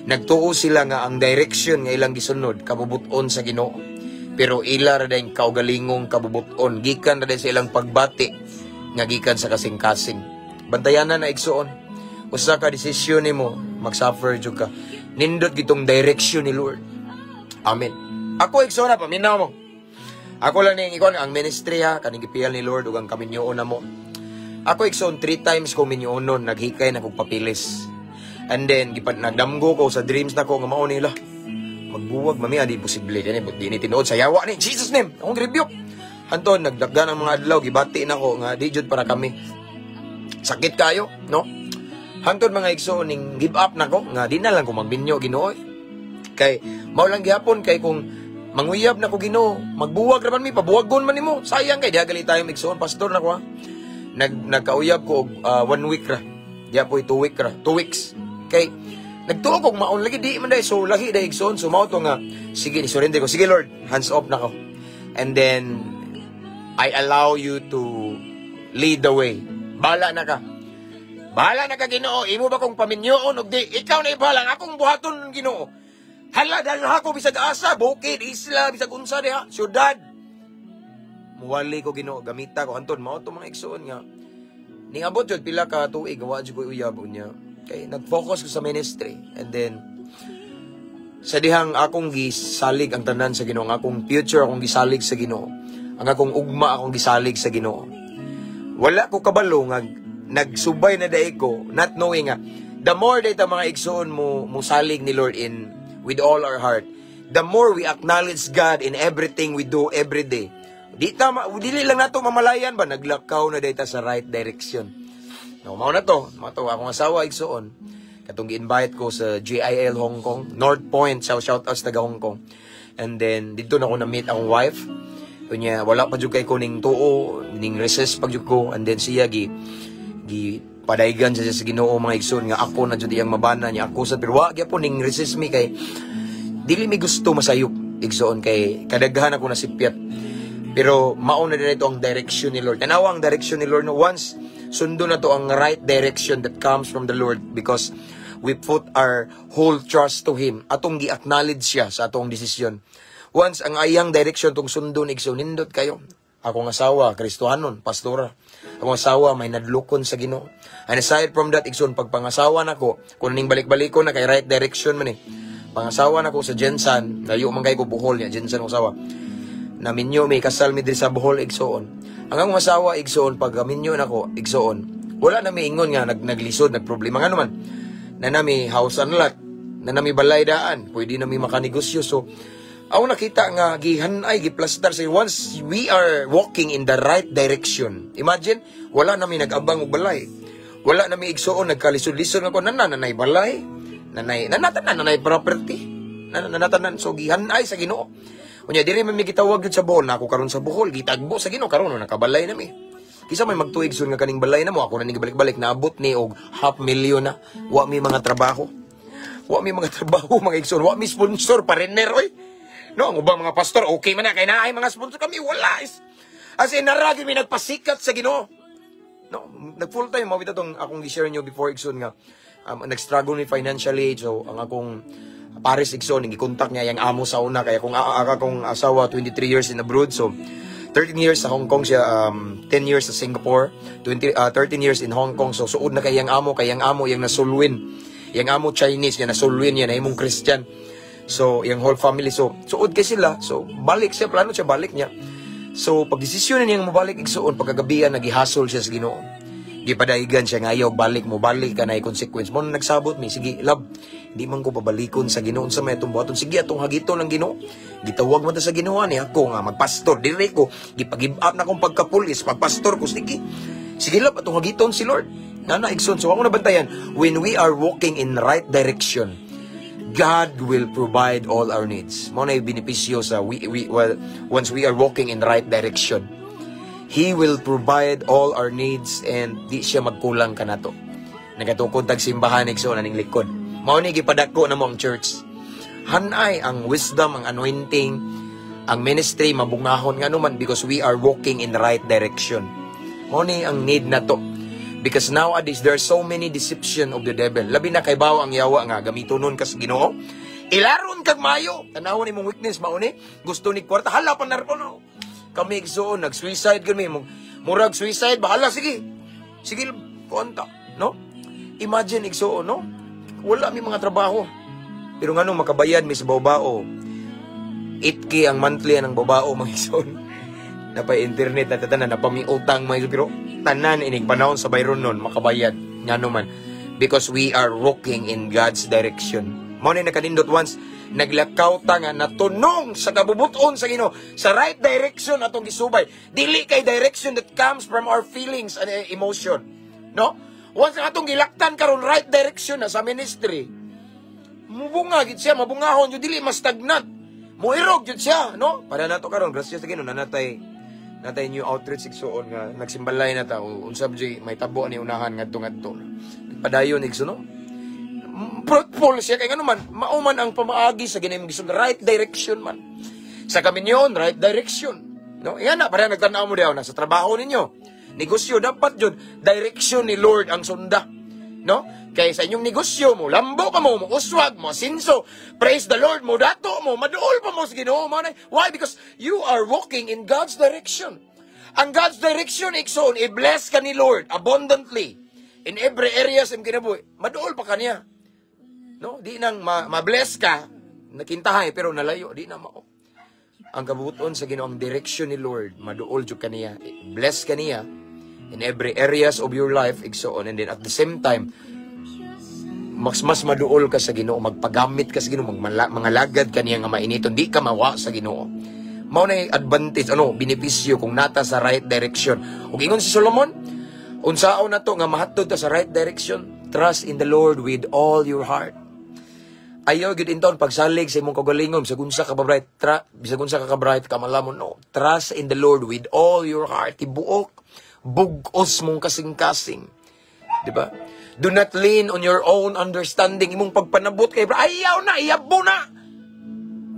Nagtuo sila nga ang direction nga ilang gisunod kabubuton sa Ginoo. Pero ila ra dayong kaugalingong kabubuton gikan ra day sa ilang pagbati nga gikan sa kasing-kasing. Bantayanan na, igsoon. Usa ka desisyon nimo, magsuffer jud ka. Nindot gitong direction ni Lord. Amen. Ako, igsoon na, paminaw mo. Ako lang ning ikon ang ministry ha, kaning gipiyal ni Lord ug ang kaminyoon na mo. Ako, igsoon, three times ko minyoonon, naghikay na kog papilis. And then gipan nagdamgo ko sa dreams nako nga mao nila. Magbuwag mami di posible kani but di ni tinuod sa yawa ni Jesus name. Akong rebuke. Hanton nagdaghan ang mga adlaw, gibati nako nga di jud para kami. Sakit kayo, no? Hantod, mga igsoon, ning give up nako nga di na lang ko magminyo, Ginoo. Kay mao lang gihapon kay kung manguyab na ko Ginoo, magbuwag ra man mi, pabuwagon man nimo. Sayang kay diha gali tayo, igsoon, pastor na ko ha. Nagkauyab ko og one week ra. Diya po 2 week ra, 2 weeks. Kay nagtuo kog maon lagi, di man day so lagi day, igsoon. So mao to nga sige, ni surrender ko. Sige Lord, hands off na ko. And then I allow you to lead the way. Bala na ka. Bahala na ka, Ginoo, imo ba kong paminyoon og di, ikaw na ibahala ang akong buhaton, Ginoo. Hala dahil ako bisag asa, bukid, isla, bisag unsa diha, syudad. Muwali ko, Ginoo, gamita ko anton mao to, mga igsoon, nga ningabot jud pila ka tuig wa jud ko uyab unya. Kay nag-focus ko sa ministry and then sa dihang akong gisalig ang tanan sa Ginoo, ang akong future akong gisalig sa Ginoo, ang akong ugma akong gisalig sa Ginoo. Wala ko kabalo nga nagsubay na diay ko, not knowing nga the more data, mga igsoon, mo musalig ni Lord in with all our heart, the more we acknowledge God in everything we do every day. Di ta dili lang nato mamalayan ba naglakaw na data sa right direction. No, mao na to, mao to akong asawa, igsoon. Katong gi-invite ko sa JIL Hong Kong, North Point, shout shout out sa taga Hong Kong. And then didto na ko na-meet akong wife. Unya wala pa jud kay ko ning tuo, ning resist pag jud ko, and then siya gi gi padaygan siya sa Ginoo, mga igsoon, nga ako na jud iyang mabana niya ako sa, pero wa gyapon ning resist mi kay dili mi gusto masayop, igsoon, kay kadaghan ako nasipyat. Pero mao na din ito ang direction ni Lord. Tanawa ang direction ni Lord, no? Once sundo na to ang right direction that comes from the Lord because we put our whole trust to Him. Atong gi-acknowledge siya sa atong desisyon. Once ang ayang direction tong sundon, igsoon, nindot kayo. Akong asawa, Kristohanon, pastora. Akong asawa, may nadlukon sa Ginoo. And aside from that, igsoon, pagpangasawa nako, kung ning balik-balikon na kay right direction man eh. Pangasawa nako sa GenSan, layo man kay ko Bohol niya, GenSan akong asawa. Naminyo may kasal mi diri sa Bohol, igsoon. Ang akong asawa, igsoon, pag minyo nako, igsoon, wala na mi ingon nga naglisod, nagproblema, ngano man. Na nami house and lot, na nami balay daan, pwede na mi makanegosyo. So, ako nakita nga gihanay giplastar say once we are walking in the right direction. Imagine, wala na mi nag-abang og balay. Wala na mi, igsuon, nagkalisod-lisod nga ko nana nanay balay, nanay nanatanan nanay property. Nanatanan, so gihanay sa Ginoo. Unya diri man mi gitawag gyud sa Bohol, na ako karon sa Bohol, gitagbo sa Ginoo karon nakabalay na mi. Kisa may magtuig sun nga kaning balay na mo ako na ni gibalik-balik naabot ni og half million na. Wa mi mga trabaho. Wa mi mga trabaho, mga igsoon, wa mi sponsor parener oy. No, ang ubang mga pastor okay man na kay naay mga sponsor, kami wala. As in naragi mi nagpasikat sa Ginoo. No, nag full time mao tong akong gi-share niyo before, igsoon, nga nag-struggle ni financially, so ang akong Paris, igsoon, gikontak niya yang amo sa una kaya kung akong asawa 23 years in abroad, so 13 years sa Hong Kong siya, 10 years sa Singapore, 20, 13 years in Hong Kong. So suod na kay yang amo, kay yang amo yang nasulwin. Yang amo Chinese, niya nasulwin niya na imong Christian. So yang whole family, so suod kay sila. So balik siya, plano siya balik niya. So pag desisyon niya mobalik, igsuon, pagkagabian nagihasol siya sa Ginoo. Gipadaygan siya nga ayaw balik mo balik ka na consequence mo. Nagsabot mi, sige love, di man ko pabalikon sa Ginoo sa may atong buhaton, sige atong hagiton ang Ginoo. Gitawag man ta sa Ginoo ni ako nga magpastor diri ko, gipag-give up na akong pagkapulis, pagpastor ko, sige sige love, atong hagiton si Lord na igsoon. So ako nabantayan, when we are walking in right direction, God will provide all our needs. Mao na benepisyo sa we well, once we are walking in right direction, He will provide all our needs and di siya magkulang kanato. Nagatukod tag simbahan, igsoon, aning likod. Mao ni gipadako na mo ang church. Hanay ang wisdom, ang anointing, ang ministry mabungahon nga man because we are walking in the right direction. Mao ni ang need nato. Because nowadays there are so many deception of the devil. Labi na kay bawo ang yawa nga gamitonon ka sa Ginoo. Ilaron kag mayo. Tanawon imong weakness mao ni. Gusto ni kwarta hala pa no. Kami, igsoon, nag-suicide kami. Murag suicide, bahala, sige. Sige, konta, no? Imagine, igsoon, no? Wala mi mga trabaho. Pero ngano makabayad mi sa bawbao. 8K ang monthly ng bawbao, mga igsoon. Napay internet na tatanan, napami utang, mga igsoon. Pero tanan inig panahon sa bayron nun, makabayad. Ngano man. Because we are walking in God's direction. Mao ni nakanindot once naglakaw ta nga natunong sa kabubuton sa Ginoo, sa right direction atong gisubay, dili kay direction that comes from our feelings and emotion, no? Once ang atong gilaktan karon right direction na sa ministry, mubunga gid siya, mabungahon jud, dili mas stagnant, moirog jud siya, no? Para nato karon, grasya sa Ginoo, nanatay natay new outreach, igsuon, nga nagsimbalay na ta unsa ba may tabo ani unahan ngadto ngadto padayon, igsoon, no? Fruitful siya kay ngano man mao man ang pamaagi sa Ginoo gisun, right direction man sa kaminyon, right direction, no? Yan na para nagtan-aw mo dihaw na sa trabaho ninyo, negosyo, dapat jud direction ni Lord ang sunda. No? Kay sa inyong negosyo mo, lambo ka mo, mo uswag mo, sinso, praise the Lord mo, dato mo, maduol pa mo sa Ginoo mo. Why? Because you are walking in God's direction. Ang God's direction, igsoon, i-bless ka ni Lord abundantly in every area sa imong kinabuhi. Maduol pa ka niya. No? Di nang ma-bless ka, nakintahay, pero nalayo, di na mao. Ang kabuton sa Ginoo, ang direction ni Lord, maduol jud ka niya, bless ka niya in every areas of your life, igsoon. And then at the same time, mas mas maduol ka sa Ginoo, magpagamit ka sa Ginoo, mangalagad ka niya nga mainiton, di ka mawa sa Ginoo. Mao na advantage, ano, benepisyo kung naa ta sa right direction. Ug ingon si Solomon, unsaon na to nga mahatod ta sa right direction? Trust in the Lord with all your heart. Ayaw gyud intawon pagsalig sa imong kaugalingon, bisag unsa ka ba bright, bisag unsa ka ka bright, kamalamon, no. Trust in the Lord with all your heart. Tibuok, bug-os mong kasing-kasing. Di ba? Do not lean on your own understanding. Imong pagpanabot kay ayaw na, iyabo na.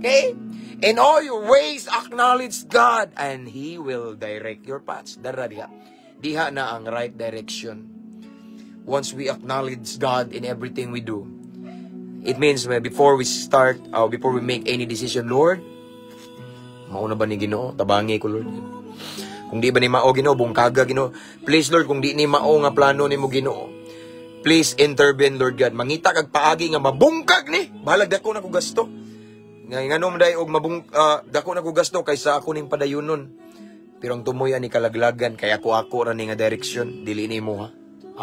Okay? In all your ways, acknowledge God and He will direct your paths. Dara diha. Diha na ang right direction. Once we acknowledge God in everything we do, it means before we start, before we make any decision, "Lord, mao na ba ni, Ginoo? Tabangi ko, Lord. Kung di ba ni mao, Ginoo, bungkaga, Ginoo. Please, Lord, kung di ni mao nga plano nimo, Ginoo, please intervene, Lord God. Mangita kag paagi nga mabungkag ni. Bahalag dako na ko gasto. Nga ngano man day og mabung dako na ko gasto kaysa ako ning padayunon. Pero ang tumoy ani kalaglagan kay ako ako ra ni nga direction, dili nimo ha."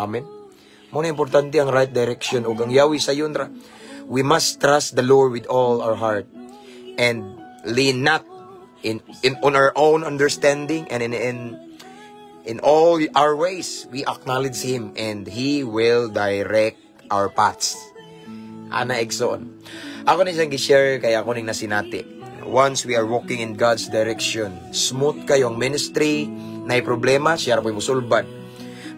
Amen. Mao na importante ang right direction ug ang yawi sayon ra. We must trust the Lord with all our heart and lean not in on our own understanding, and in all our ways we acknowledge Him and He will direct our paths. Ana, igsoon. Ako ni siyang gi-share kay ako ning nasinati. Once we are walking in God's direction, smooth kayong ministry, naay problema, siya ra po'y musulbad.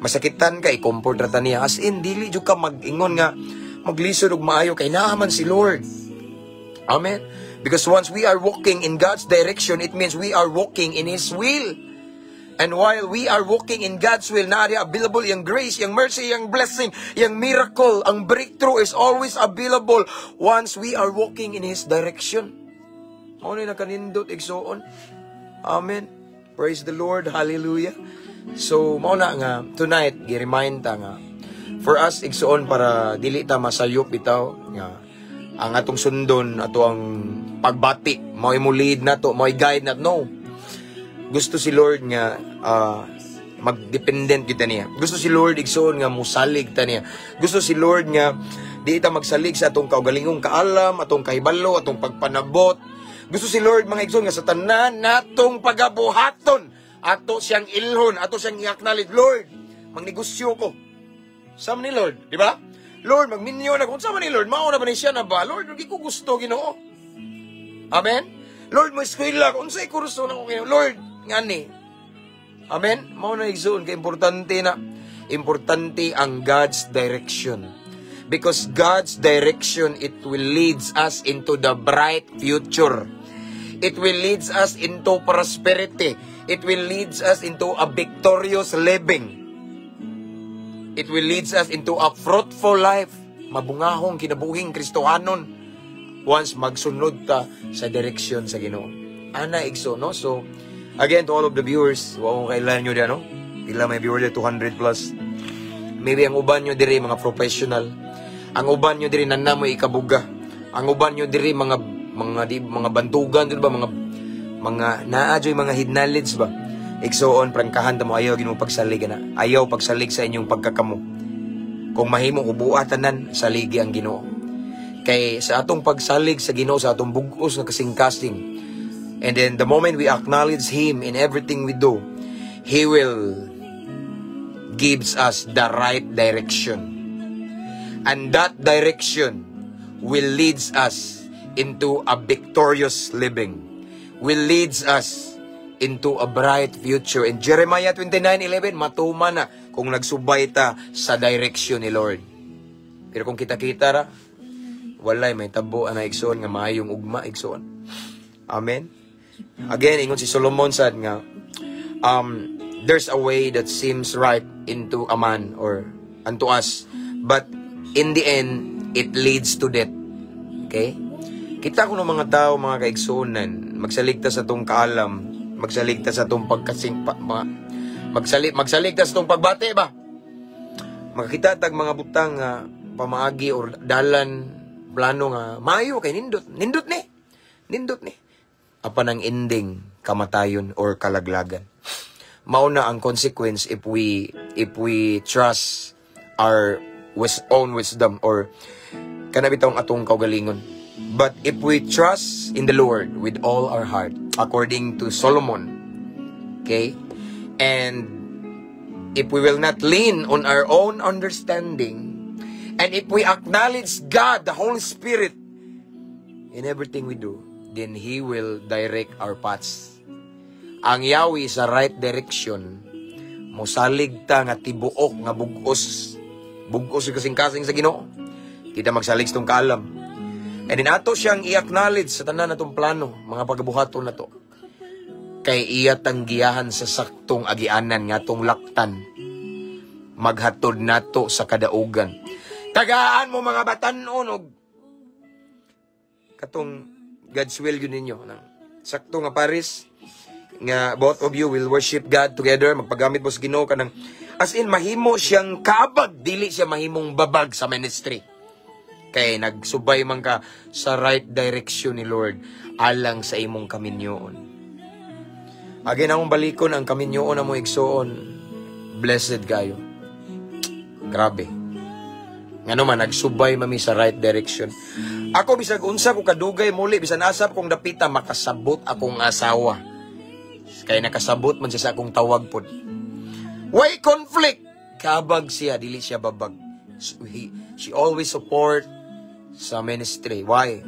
Masakitan ka, i-comfort ra ta niya. As in, dili jud ka mag-ingon nga maglisod og maayo kay naa man si Lord. Amen. Because once we are walking in God's direction, it means we are walking in His will. And while we are walking in God's will, naa available yung grace, yung mercy, yung blessing, yung miracle, ang breakthrough is always available once we are walking in His direction. Mao na nakanindot, igsoon. Amen. Praise the Lord. Hallelujah. So, mao na nga, tonight, gi-remind ta nga, for us, igsoon, para dili ta masayop bitaw, nga, ang atong sundon, ato ang pagbati, mao mo lead nato, mao guide nato. No. Gusto si Lord nga magdependent kita niya. Gusto si Lord, igsoon, nga musalig ta niya. Gusto si Lord nga di ta magsalig sa atong kaugalingong kaalam, atong kahibalo, atong pagpanabot. Gusto si Lord, mga igsoon, nga sa tanan natong pagabuhaton, ato siyang ilhon, ato siyang i-acknowledge, "Lord, magnegosyo ko. Sa ni Lord," di ba? "Lord, magminyo na ko." Unsa man ni Lord? Mao na ba ni siya na ba? "Lord, di ko gusto, Ginoo." Amen? "Lord, mo eskwela ko. Unsay kurso na ko, Ginoo? Lord, ngani." Amen? Mao na, igsoon, kay importante na importante ang God's direction. Because God's direction, it will leads us into the bright future. It will leads us into prosperity. It will leads us into a victorious living. It will leads us into a fruitful life. Mabungahong kinabuhing Kristohanon once magsunod ta sa direksyon sa Ginoo. Ana, igsoon, no? So, again, to all of the viewers, wa ko kailan nyo diyan, no? Pila may viewer dyan, 200 plus. Maybe ang uban nyo diri mga professional. Ang uban nyo diri naa moy ikabuga. Ang uban nyo diri mga di mga bantugan dito ba, mga naa joy mga head knowledge ba. Igsoon, prangkahan ta mo, ayaw ginoo pagsalig na. Ayaw pagsalig sa inyong pagkakamo. Kung mahimo ubua tanan, saligi ang Ginoo. Kay sa atong pagsalig sa Ginoo sa atong bug-os nga kasing-kasing, and then the moment we acknowledge Him in everything we do, He will gives us the right direction. And that direction will leads us into a victorious living. Will leads us into a bright future. In Jeremiah 29:11, matuman na kung nagsubay ta sa direction ni Lord. Pero kung kita-kita ra, walay may tabo ana, igsoon, nga maayong ugma, igsoon. Amen. Again, ingon si Solomon sad nga there's a way that seems right into a man or unto us, But in the end, it leads to death. Okay? Kita ko ng mga tao, mga kaigsuonan, magsaligta sa atong kaalam, magsaligta sa atong pagkasing, pa, mga, magsaligta sa atong pagbati ba? Makakita tag mga butang nga pamaagi or dalan, plano nga maayo kay nindot, nindot ni. Nindot ni. Apan ang ending, kamatayon or kalaglagan. Mao na ang consequence if we trust our own wisdom or kana bitawng atong kaugalingon. But if we trust in the Lord with all our heart, according to Solomon, okay? And if we will not lean on our own understanding, and if we acknowledge God, the Holy Spirit, in everything we do, then He will direct our paths. Ang Yahweh sa right direction, mosalig ta nga tibuok nga bugos, bugos yung kasing-kasing sa Ginoo. Kita magsalig sa atong kaalam. And then ato siyang i-acknowledge sa tanan natong plano, mga pagabuhaton nato. Kay iya tang giyahan sa saktong agianan nga atong laktan. Maghatod nato sa kadaugan. Tagaan mo, mga batanon, og katong God's will yun ninyo. Nang sakto nga pares nga both of you will worship God together, magpagamit mo sa Ginoo, kanang as in mahimo siyang kaabag, dili siya mahimong babag sa ministry. Kay nagsubay man ka sa right direction ni Lord alang sa imong kaminyoon. Again, akong balikon ang kaminyoon na mo, igsuon. Blessed kayo. Grabe. Ngano man, nagsubay mami sa right direction. Ako, bisag unsa ko kadugay muli, bisan asap kong dapita, makasabot akong asawa. Kay nakasabot man siya sa akong tawag pod. Why conflict? Kabag siya, dili siya babag. So, she always support sa ministry. Why?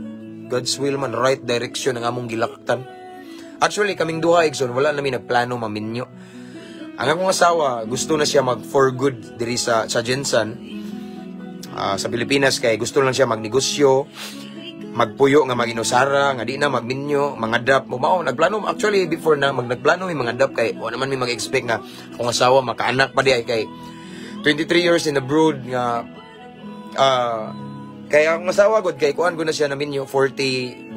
God's will man, right direction ang among gilaktan. Actually, kaming duha, igsoon, wala nami nagplano maminyo. Ang akong asawa, gusto na siya mag for good diri sa GenSan, sa Pilipinas, kay gusto lang siya magnegosyo, magpuyo nga maginusara, nga di na magminyo, mangadap mo mao nagplano actually before na nagplano mi mangadap kay wa naman mi mag-expect nga akong asawa makaanak pa di ay, kay 23 years in abroad nga kay akong asawa gud kay kuan gud na siya na minyo 41.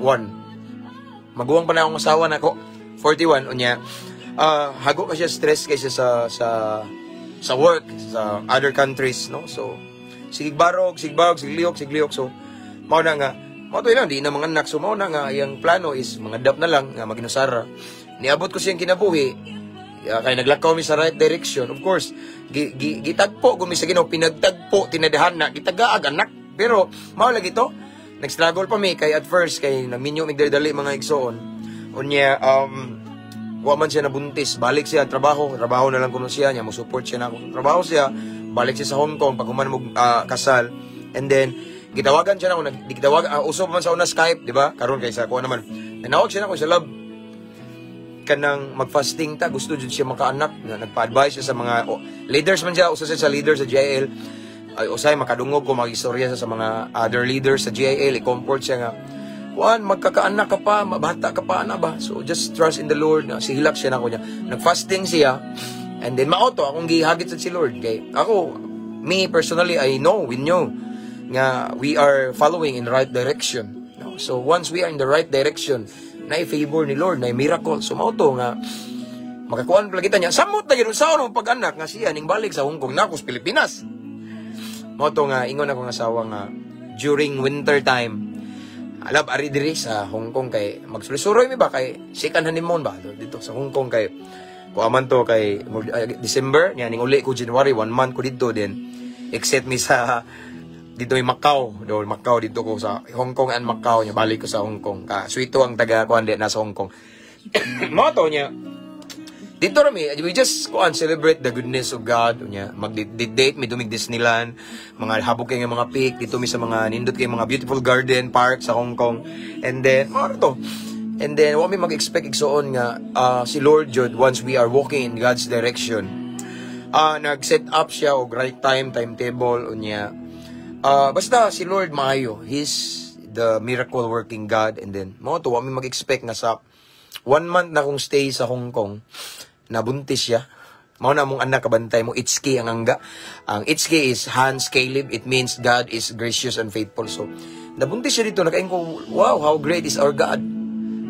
Maguwang pa na akong asawa nako 41. Unya hago ka siya, stress kay siya sa work sa other countries, no? So sige barog, sige barog, sige lihok, sige lihok. So mao na nga mao to lang di na mga anak. So mao na nga iyang plano is mga na lang nga maginusara. Niabot ko siyang kinabuhi kay naglakaw mi sa right direction. Of course, gitagpo gumi sa Ginoo, pinagtagpo tinadhana, gitagaag anak. Pero mao lagi to, nag-struggle pa mi kay at first kay nagminyo mig dali, mga igsoon. Unya wa man siya nabuntis, balik siya trabaho, trabaho na lang kuno siya niya, mo support siya na ako. Trabaho siya, balik siya sa Hong Kong pag human mo kasal. And then gitawagan siya nako, nag gitawag, uso pa man sa una Skype, di ba? Karon kay sa kuha naman. Nanawag siya nako sa love, kanang magfasting ta, gusto jud siya makaanak. Na nagpa-advise siya sa mga leaders man siya, usa siya sa leaders sa GIL. Ay, usay makadungog ko magistorya siya sa mga other leaders sa GIL, i-comfort siya nga kuan, magkakaanak ka pa, mabata ka pa, ana ba? So just trust in the Lord. Na sihilak siya nako niya, nagfasting siya, and then mao to akong gihagit sa si Lord, kay ako, me personally, I know, we know nga we are following in the right direction, no? So once we are in the right direction, na favor ni Lord, na miracle. So mao to nga makakuan pala kita niya. Samot na gyud sa unong pag-anak nga siya ning balik sa Hong Kong na ako sa Pilipinas. Mao to nga ingon akong asawa nga during winter time, alab ari diri sa Hong Kong kay magsuloy-suroy mi ba, kay second honeymoon ba dito sa Hong Kong, kay kuan man to, kay December niya ning uli ko January, one month ko dito, then exit mi sa dito may Macau do, Macau dito ko sa Hong Kong and Macau niya balik ko sa Hong Kong ka swito ang taga kuan di nasa Hong Kong. Mao to niya dito rami, we just kuan, celebrate the goodness of God. Unya mag date mi dumig Disneyland, mga habok kay nga mga peak dito mi sa mga nindot kay mga beautiful garden park sa Hong Kong. And then mao to, and then wa mi mag-expect, igsuon, nga si Lord jud, once we are walking in God's direction, nag-set up siya og right time, timetable. Unya basta si Lord maayo. He's the miracle working God. And then mao to, wa mi mag-expect nga sa one month na kong stay sa Hong Kong, nabuntis siya. Mao na among anak kabantay mo, HK ang angga. Ang HK is Hans Caleb. It means God is gracious and faithful. So, nabuntis siya dito, nakaingon ko, "Wow, how great is our God."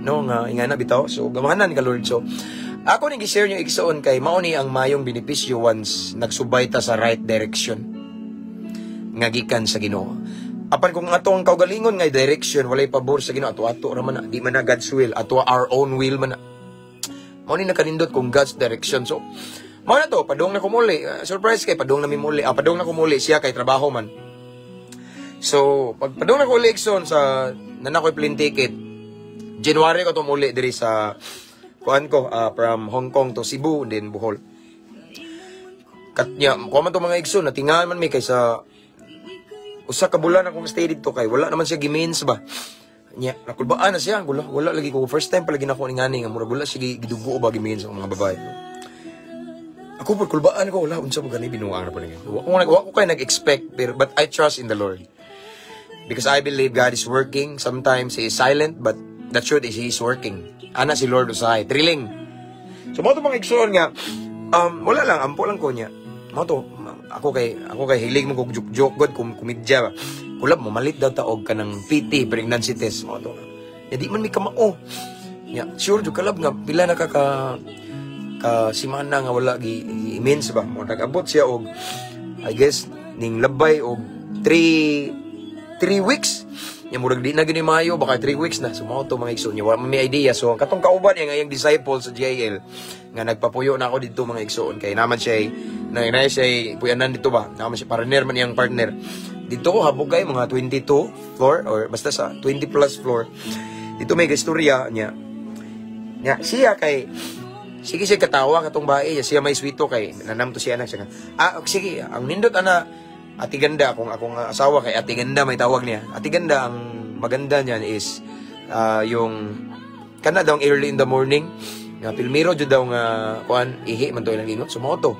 No, nga, ingana bitaw. So, gamhanan ka Lord. So, ako ni gi-share niyo, igsoon, kay mao ni ang mayong benepisyo once nagsubay ta sa right direction nga gikan sa Ginoo. Apan kung ato ang kaugalingon nga direction walay pabor sa Ginoo, ato-ato ra man na, di man na God's will, ato our own will man na. Mao ni nakanindot kung God's direction. So, mao na to, padung na ko muli. Surprise kay padung na mi muli. Ah, padung na ko muli siya kay trabaho man. So, pag padung na ko uli, igsoon, sa naa na ko'y plane ticket, January ko to muli diri sa kuan ko from Hong Kong to Cebu then Bohol. Kat nya, kuha man to mga igsoon, natingahan man mi kay sa usa ka bulan akong stay dito kay wala naman siya gimins ba. Nya, nakulbaan na siya, wala, wala lagi ko first time pa lagi nako ni ngani nga murag wala siya gidugo ba gimins ang mga babae. Ako po kulbaan ko, wala unsa mo gani, binuang na po ni. Wa ko kay nag-expect pero but I trust in the Lord. Because I believe God is working. Sometimes He is silent, but the truth is He is working. Ana si Lord usahay. Thrilling. So, mao to mga igsoon nga, wala lang, ampo lang ko niya. Mao to, ako kay hilig mo kog joke-joke god, kum komedya ba. Kulab mo, malit daw ta og kanang PT, pregnancy test. Mao to. Ya, di man mi kamao. Ya, sure, jud kalab nga, pila na ka simana nga wala gi mens ba. Mo nag-abot siya og I guess ning labay og 3 weeks. Nya murag di na gini maayo, baka 3 weeks na. So mao to mga igsoon niya, wala man may idea. So ang katong kauban niya nga iyang disciple sa JL nga nagpapuyo na ako didto mga igsoon kay naman siya na na siya puyanan dito ba. Naman siya partner man iyang partner. Dito ko habog kay mga 22 floor or basta sa 20 plus floor. Dito may istorya niya. Nya siya kay sige siya katawa katong bae, siya may swito kay nanamto siya anak siya. Ah, sige, ang nindot ana Ati Ganda, kung akong asawa kay Ati Ganda may tawag niya. Ati Ganda, ang maganda niyan is yung kana daw ang early in the morning nga pilmiro jud daw nga kuan ihi man to ilang ingot. So mao to.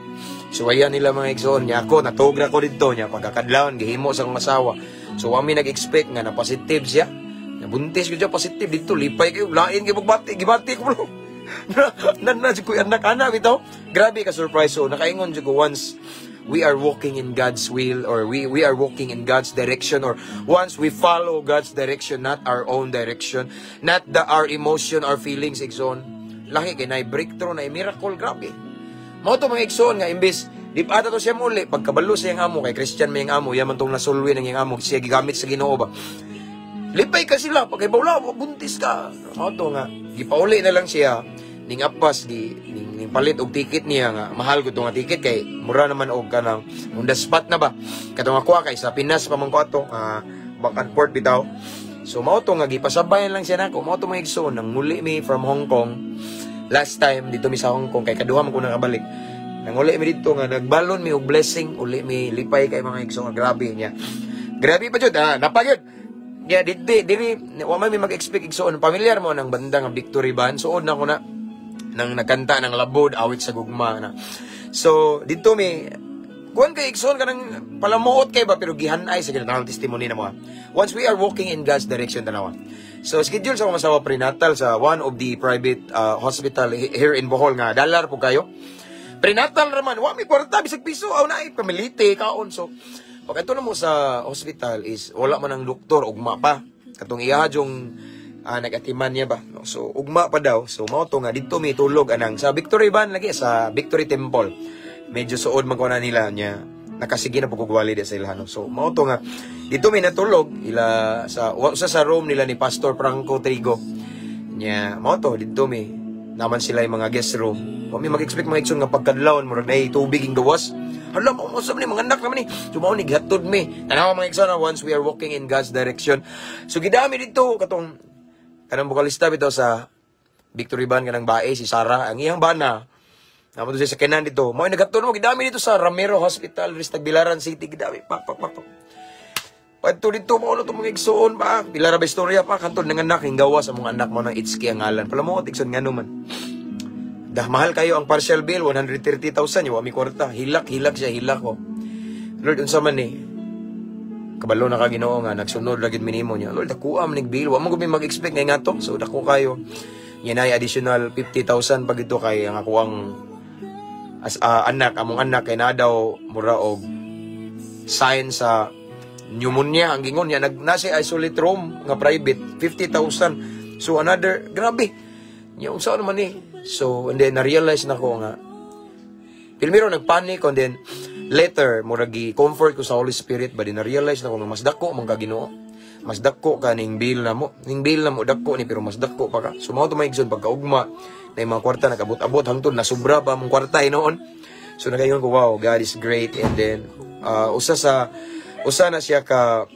So ayan nila mga igsoon niya, ako natog ra ko didto niya pagkakadlawon gihimo sa akong asawa. So wa mi nag-expect nga na positive siya. Nabuntis ko siya, positive dito, lipay kayo, lain kayo magbati, gibati ko bro. Na na na ko anak anak bitaw. Grabe ka surprise. So nakaingon jud ko, once we are walking in God's will or we are walking in God's direction or once we follow God's direction, not our own direction, not the our emotion, our feelings, igsoon. Laki kay na breakthrough na miracle, grabe. Mao to mga igsoon nga imbes di pa to siya muli pagkabalo sa iyang amo kay Christian may iyang amo, yaman tong nasulwi ng iyang amo siya gigamit sa Ginoo ba. Lipay ka sila pag wala buntis ka. Mao to nga gipauli na lang siya ning apas di ning palit og ticket niya nga mahal gud to nga ticket kay mura naman og kanang on the spot na ba katong ako kay sa Pinas pa man ko ato back and forth bitaw. So mao to nga gipasabayan lang siya nako. Mao to mga igsoon, nang muli mi from Hong Kong last time, dito mi sa Hong Kong kay kaduha man ko nakabalik, nang uli mi dito nga nagbalon mi og blessing, uli mi lipay kay mga igsoon, grabe niya, grabe pa jud ah napagyud niya diti diri wa man mi mag-expect, igsoon. Familiar mo ng banda nga Victory Band, suod na ko na nang nagkanta ng Labod, Awit sa Gugma na. So, dito mi, kuan kay igsoon kanang palamuot kay ba pero gihanay sa ginatawag testimony na mo. Once we are walking in God's direction, tanawa. So, schedule sa akong asawa prenatal sa one of the private hospital here in Bohol nga dalar po kayo. Prenatal raman, wa mi kwarta bisag piso, aw na pamilite kaon. So, pag ito na mo sa hospital is wala man ang doktor, ugma pa. Katong iya yung nag-atiman niya ba. No? So, ugma pa daw. So, mao to nga dito mi tulog anang sa Victory Van lagi sa Victory Temple. Medyo suod man ko na nila niya. Nakasige na po kugwali di sa ila. No? So, mao to nga dito mi natulog ila sa room nila ni Pastor Franco Trigo. Nya, mao to dito mi naman sila yung mga guest room. Wa mi mag-expect mga igsoon nga pagkadlawon murag nay tubig ing gawas. Hala mo mo ni mga anak naman ni. So mao ni gihatod mi. Tanawa mga igsoon, once we are walking in God's direction. So gidami dito katong kanang vokalista bitaw sa Victory Band kanang bae si Sarah ang iyang bana. Namo to siya sa kenan dito. Mao naghatod mo gidami dito sa Ramiro Hospital, diri sa Tagbilaran City, gidami pak pak pak. Pak. Padto dito mo ano to mga igsoon pa. Pila ra ba istorya pa kantod ng anak ing gawas sa mga anak mo ng Itski ang ngalan. Pala mo igsoon ngano man. Dah mahal kayo ang partial bill 130,000 yo mi kwarta. Hilak hilak siya hilak ko. Lord, unsa man ni? Kabalo na ka Ginoo nga nagsunod ra gid minimo niya. Lord, dako man nig bill. Wa mo gud mi mag-expect ngay ngato. So dako kayo. Yan ay additional 50,000 pag ito kay ang ako ang As anak, among anak kay na daw mura og sign sa pneumonia ang gingon niya. Nag nasa isolate room nga private, 50,000. So another, grabe niya, unsa naman ni. So and then na-realize na ko nga primero nagpanic and then later murag comfort ko sa Holy Spirit ba, di na-realize na ko nga mas dako man ka, Ginoo. Mas dako ka ning bill na mo, ning bill na mo dako ni, pero mas dako pa ka. So mao to, mga igsoon, pagkaugma na yung mga kwarta nagabot-abot hangtod na sobra pa mong kwarta noon. So nagayon ko, "Wow, God is great." And then usa na siya ka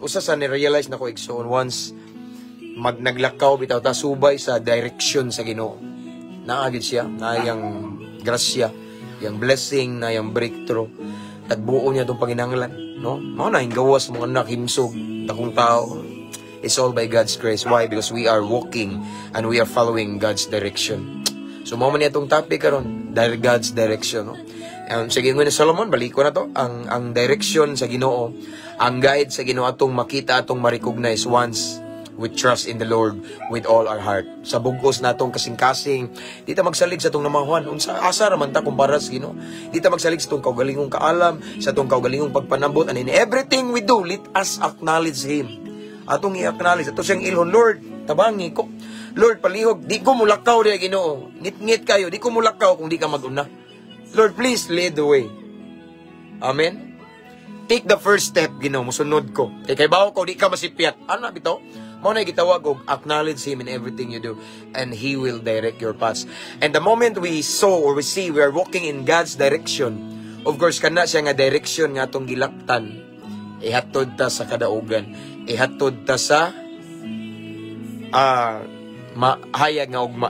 usa sa ni-realize na ko, igsoon, once mag naglakaw bitaw ta subay sa direction sa Ginoo, naa gid siya na yang grasya, yang blessing na yang breakthrough, tagbuo niya tong panginahanglan, no? Mao na gawas mga anak, himsog, dakong tao. It's all by God's grace. Why? Because we are walking and we are following God's direction. So mao man niya itong topic karon, dahil God's direction, no? Sa gingon ni Solomon, balik ko na to, ang direction sa Ginoo, ang guide sa Ginoo, atong makita, atong ma-recognize once we trust in the Lord with all our heart. Sa bugos natong kasing-kasing, di ta magsalig sa atong namahuan. Unsa asa ra man ta kumpara sa Ginoo? Di ta magsalig sa atong kaugalingong kaalam, sa atong kaugalingong pagpanabot, and in everything we do, let us acknowledge Him. Atong i-acknowledge, ato siyang ilhon, "Lord, tabangi ko. Lord, palihog, di ko mulakaw diya, Ginoo. Ngit-ngit kayo, di ko mulakaw kung di ka maguna. Lord, please lead the way." Amen? "Take the first step, Ginoo, musunod ko. Kay kaybaw ko, di ka masipyat." Ano bitaw? Mao na gitawag og acknowledge Him in everything you do and He will direct your paths. And the moment we saw or we see we are walking in God's direction, of course, kana siya nga direction nga atong gilaktan, ihatod ta sa kadaugan, ihatod ta sa mahayag nga ugma.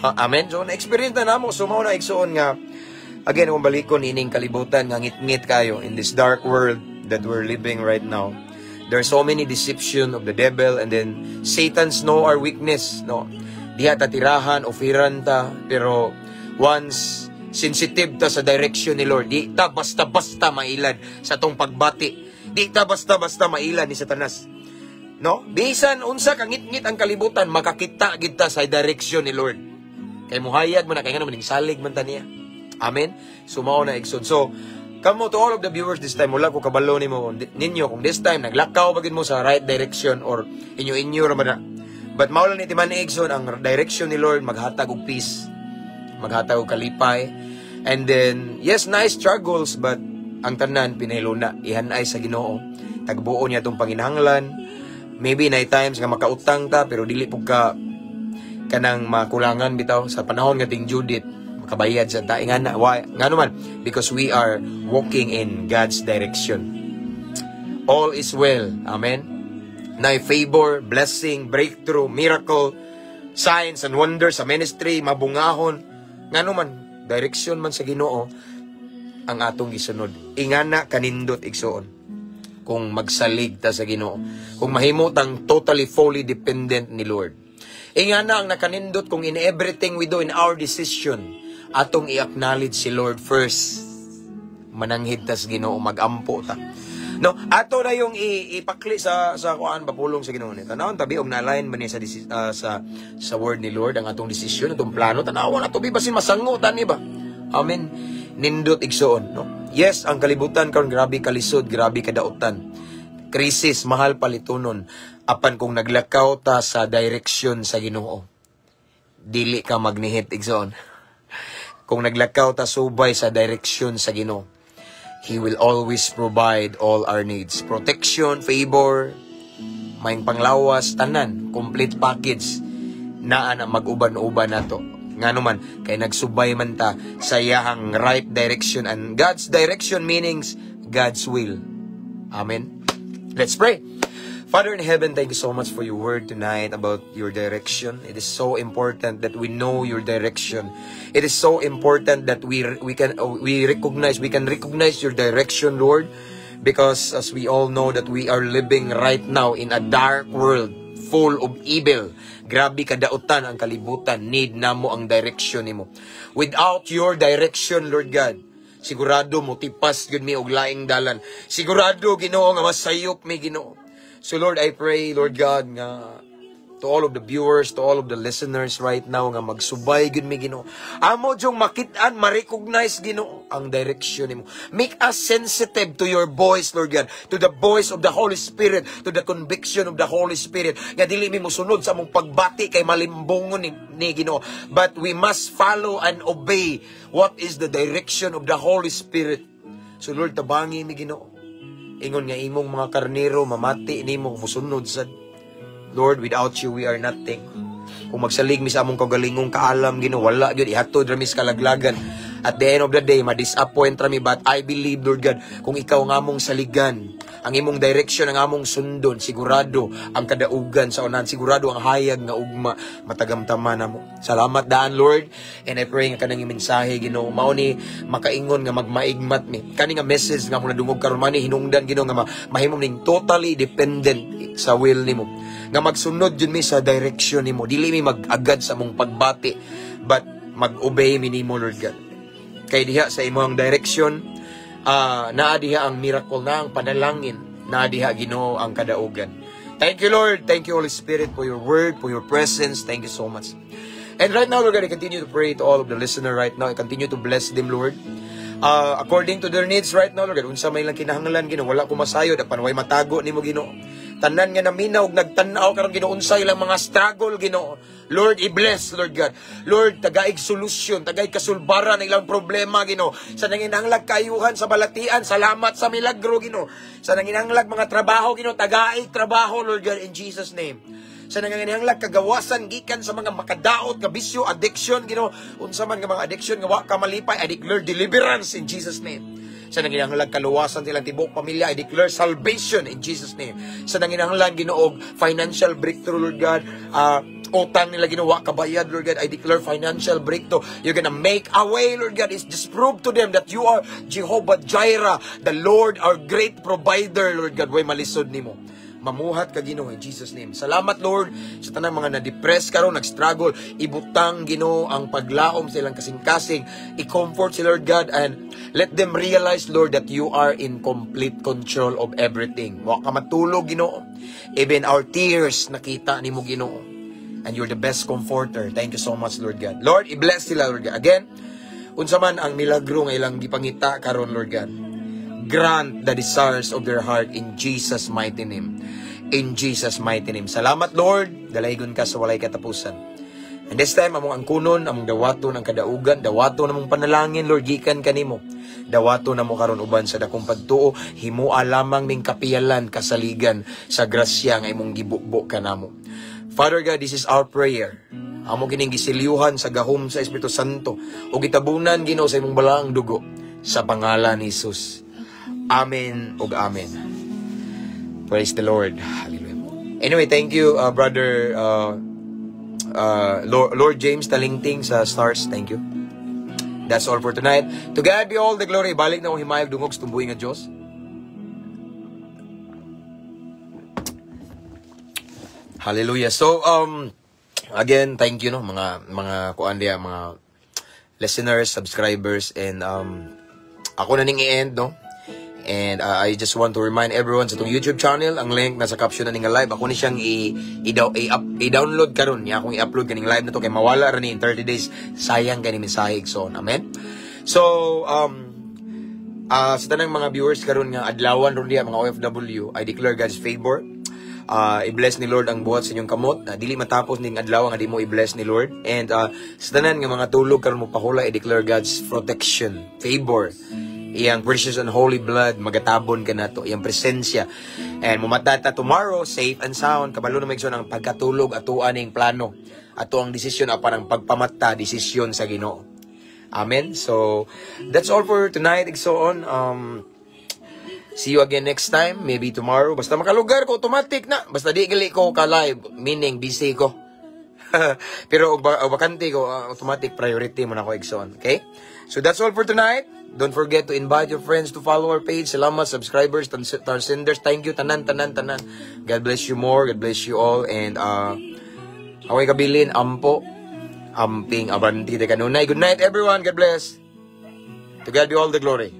Amen. So na-experience na namo. So mao na, igsuon, nga again, kung balikon ining kalibutan nga ngit-ngit kayo in this dark world that we're living right now. There's so many deception of the devil and then Satan's know our weakness, no? Diha ta tirahan, ofiran ta, pero once sensitive ta sa direction ni Lord, di ta basta-basta mailad sa atong pagbati. Di ta basta-basta mailad ni Satanas. No? Bisan unsa ka ngit-ngit ang kalibutan, makakita gid ta sa direction ni Lord. Kay muhayag man na, kay nga naman salig man ta niya. Amen? So mao na, igsoon. So, kamo, to all of the viewers this time, wala ko kabalo nimo ninyo kung this time naglakaw ba gid mo sa right direction or inyo-inyo ra ba na. But mao lang ni timan ni, igsoon, ang direction ni Lord maghatag og peace, maghatag og kalipay. And then, yes, nice struggles, but ang tanan pinahiluna, ihanay sa Ginoo. Tagbuo niya itong panginahanglan. Maybe na times nga makautang ta pero dili pud ka kanang makulangan bitaw sa panahon nga ting Judith, makabayad sa ta nga na. Why? Ngano man? Because we are walking in God's direction. All is well. Amen. Na favor, blessing, breakthrough, miracle, signs and wonders sa ministry, mabungahon. Ngano man? Direction man sa Ginoo ang atong gisunod. Ingana kanindot, igsuon, kung magsalig ta sa Ginoo, kung mahimo tang totally, fully dependent ni Lord. Ingana ang nakanindot kung in everything we do, in our decision, atong i-acknowledge si Lord first. Mananghid tas Ginoo, magampo ta. No, ato na yung ipakli sa kuan ba, pulong sa Ginoo ni. Tanawon tabi og na-align ba ni sa word ni Lord ang atong desisyon, atong plano. Tanawan ato bi, basin masango ta ni ba. Amen. Nindot, igsuon, no? Yes, ang kalibutan karon grabe kalisod, grabe kadautan. Krisis, mahal palitunon. Apan kung naglakaw ta sa direction sa Ginoo, dili ka magnihit, igsoon. Kung naglakaw ta subay sa direction sa Ginoo, He will always provide all our needs. Protection, favor, maayong panglawas, tanan, complete package naa na mag-uban-uban nato. Ngano man? Kay nagsubay man ta sa iyahang right direction, and God's direction meanings God's will. Amen. Let's pray. Father in heaven, thank you so much for your word tonight about your direction. It is so important that we know your direction. It is so important that we can recognize your direction, Lord, because as we all know that we are living right now in a dark world full of evil. Grabe kadautan ang kalibutan. Need namo ang direction nimo. Without your direction, Lord God, sigurado mo tipas gyud mi og laing dalan. Sigurado, Ginoo, nga masayop mi, Ginoo. So Lord, I pray, Lord God, nga To all of the viewers, to all of the listeners right now nga magsubay gyud mi, Ginoo. Amo jung makit-an, ma-recognize, Ginoo, ang direction nimo. Make us sensitive to your voice, Lord God, to the voice of the Holy Spirit, to the conviction of the Holy Spirit. Nga dili mi mosunod sa among pagbati kay malimbongon ni Ginoo, but we must follow and obey what is the direction of the Holy Spirit. So Lord, tabangi mi, Ginoo. Ingon nga imong mga karnero mamati nimo, musunod sad. Lord, without you, we are nothing. Kung magsalig mi sa among kagalingong kaalam, Ginoo, wala gyud, ihatod ra mi sa kalaglagan. At the end of the day, ma-disappoint ra mi, but I believe, Lord God, kung ikaw nga among saligan, ang imong direction ang among sundon, sigurado ang kadaugan sa unahan, sigurado ang hayag nga ugma matagamtaman namo. Salamat daan, Lord, and I pray nga kanang mensahe, Ginoo, mao ni makaingon nga magmaigmat mi. Kani nga message nga mo nadungog karon man ni hinungdan, Ginoo, nga mahimo ning totally dependent sa will nimo. Nga magsunod jud mi sa direction nimo. Dili mi mag-agad sa among pagbati, but mag-obey mi nimo, Lord God. Kay diha sa imong direction, naa diha ang miracle na ang panalangin, naa diha, Ginoo, ang kadaugan. Thank you, Lord. Thank you, Holy Spirit, for your word, for your presence. Thank you so much. And right now, Lord God, I continue to pray to all of the listener right now. I continue to bless them, Lord. According to their needs right now, Lord God, unsa may ilang kinahanglan, Ginoo, wala ko masayod, apan way matago nimo, Ginoo. Tanan nga naminaw ug nagtan-aw karon, Ginoo, unsa ilang mga struggle, Ginoo. Lord, i-bless, Lord God. Lord, tagaig solusyon, tagaig kasulbaran ang ilang problema, Ginoo. Sa nanginahanglag kaayuhan sa balatian, salamat sa milagro, Ginoo. Sa nanginahanglag mga trabaho, Ginoo, tagaig trabaho, Lord God, in Jesus' name. Sa nanginahanglag kagawasan gikan sa mga makadaot nga bisyo, addiction, Ginoo, unsa man nga mga addiction nga wa ka malipay, I declare deliverance in Jesus' name. Sa nanginahanglag kaluwasan silang tibuok pamilya, I declare salvation in Jesus' name. Sa nanginahanglan, Ginoo, financial breakthrough, Lord God, utang nila, Ginoo, wa kabayad, Lord God, I declare financial breakthrough. You're gonna make a way, Lord God. It's just prove to them that you are Jehovah Jireh, the Lord, our great provider, Lord God. Way malisod nimo. Mamuhat ka, Ginoo, in Jesus' name. Salamat, Lord, sa tanang mga na-depress karon, nag-struggle, ibutang, Ginoo, ang paglaom sa ilang kasing-kasing. I-comfort si Lord God and let them realize, Lord, that you are in complete control of everything. Wa ka matulog, Ginoo. Even our tears nakita nimo, Ginoo. And you're the best comforter. Thank you so much, Lord God. Lord, i-bless sila, Lord God. Again, unsa man ang milagro nga ilang gipangita karon, Lord God, grant the desires of their heart in Jesus' mighty name. In Jesus' mighty name. Salamat, Lord. Dalaygon ka sa walay katapusan. And this time, among angkunon, among dawaton ang kadaugan, dawaton among panalangin, Lord, gikan kanimo. Dawaton namo karon uban sa dakong pagtuo, himua lamang ning kapiyalan, kasaligan sa grasya nga imong gibubo kanamo. Father God, this is our prayer. Amo kining gisilyuhan sa gahom sa Espiritu Santo ug gitabunan, Ginoo, sa imong balaang dugo sa pangalan ni Jesus. Amen ug amen. Praise the Lord. Hallelujah. Anyway, thank you, brother Lord James Talingting sa stars. Thank you. That's all for tonight. To God be all the glory. Balik na akong himayog dungog sa tumbuhi nga Diyos. Hallelujah. So, again, thank you, no, mga kuan diya, mga listeners, subscribers, and ako na ning i-end, no? And I just want to remind everyone sa itong YouTube channel, ang link nasa caption na ning live. Ako ni siyang i-download karon niya akong i-upload kaning live na to kay mawala ra ni in 30 days. Sayang kani mensahe so amen. So sa tanang mga viewers karon nga adlawan ron diya mga OFW, I declare God's favor. I-bless ni Lord ang buhat sa inyong kamot. Dili matapos ning adlaw nga di mo i-bless ni Lord. And sa tanan nga mga tulog karon mo pahula, I declare God's protection, favor. Iyang precious and holy blood magatabon ka nato, iyang presensya. And mumata ta tomorrow safe and sound. Kabalo na may ang pagkatulog ato aning plano. Ato ang desisyon apan ang pagpamata desisyon sa Ginoo. Amen. So that's all for tonight, igsoon. See you again next time, maybe tomorrow. Basta makalugar ko, automatic na. Basta di gali ko ka-live, meaning busy ko. Pero og bakante ko, automatic priority mo na ko, igsoon. Okay? So that's all for tonight. Don't forget to invite your friends to follow our page. Salamat, subscribers, senders. Thank you, tanan, tanan, tanan. God bless you more. God bless you all. And ako'y kabilin, ampo, amping, abanti, de kanunay. Good night, everyone. God bless. To God be all the glory.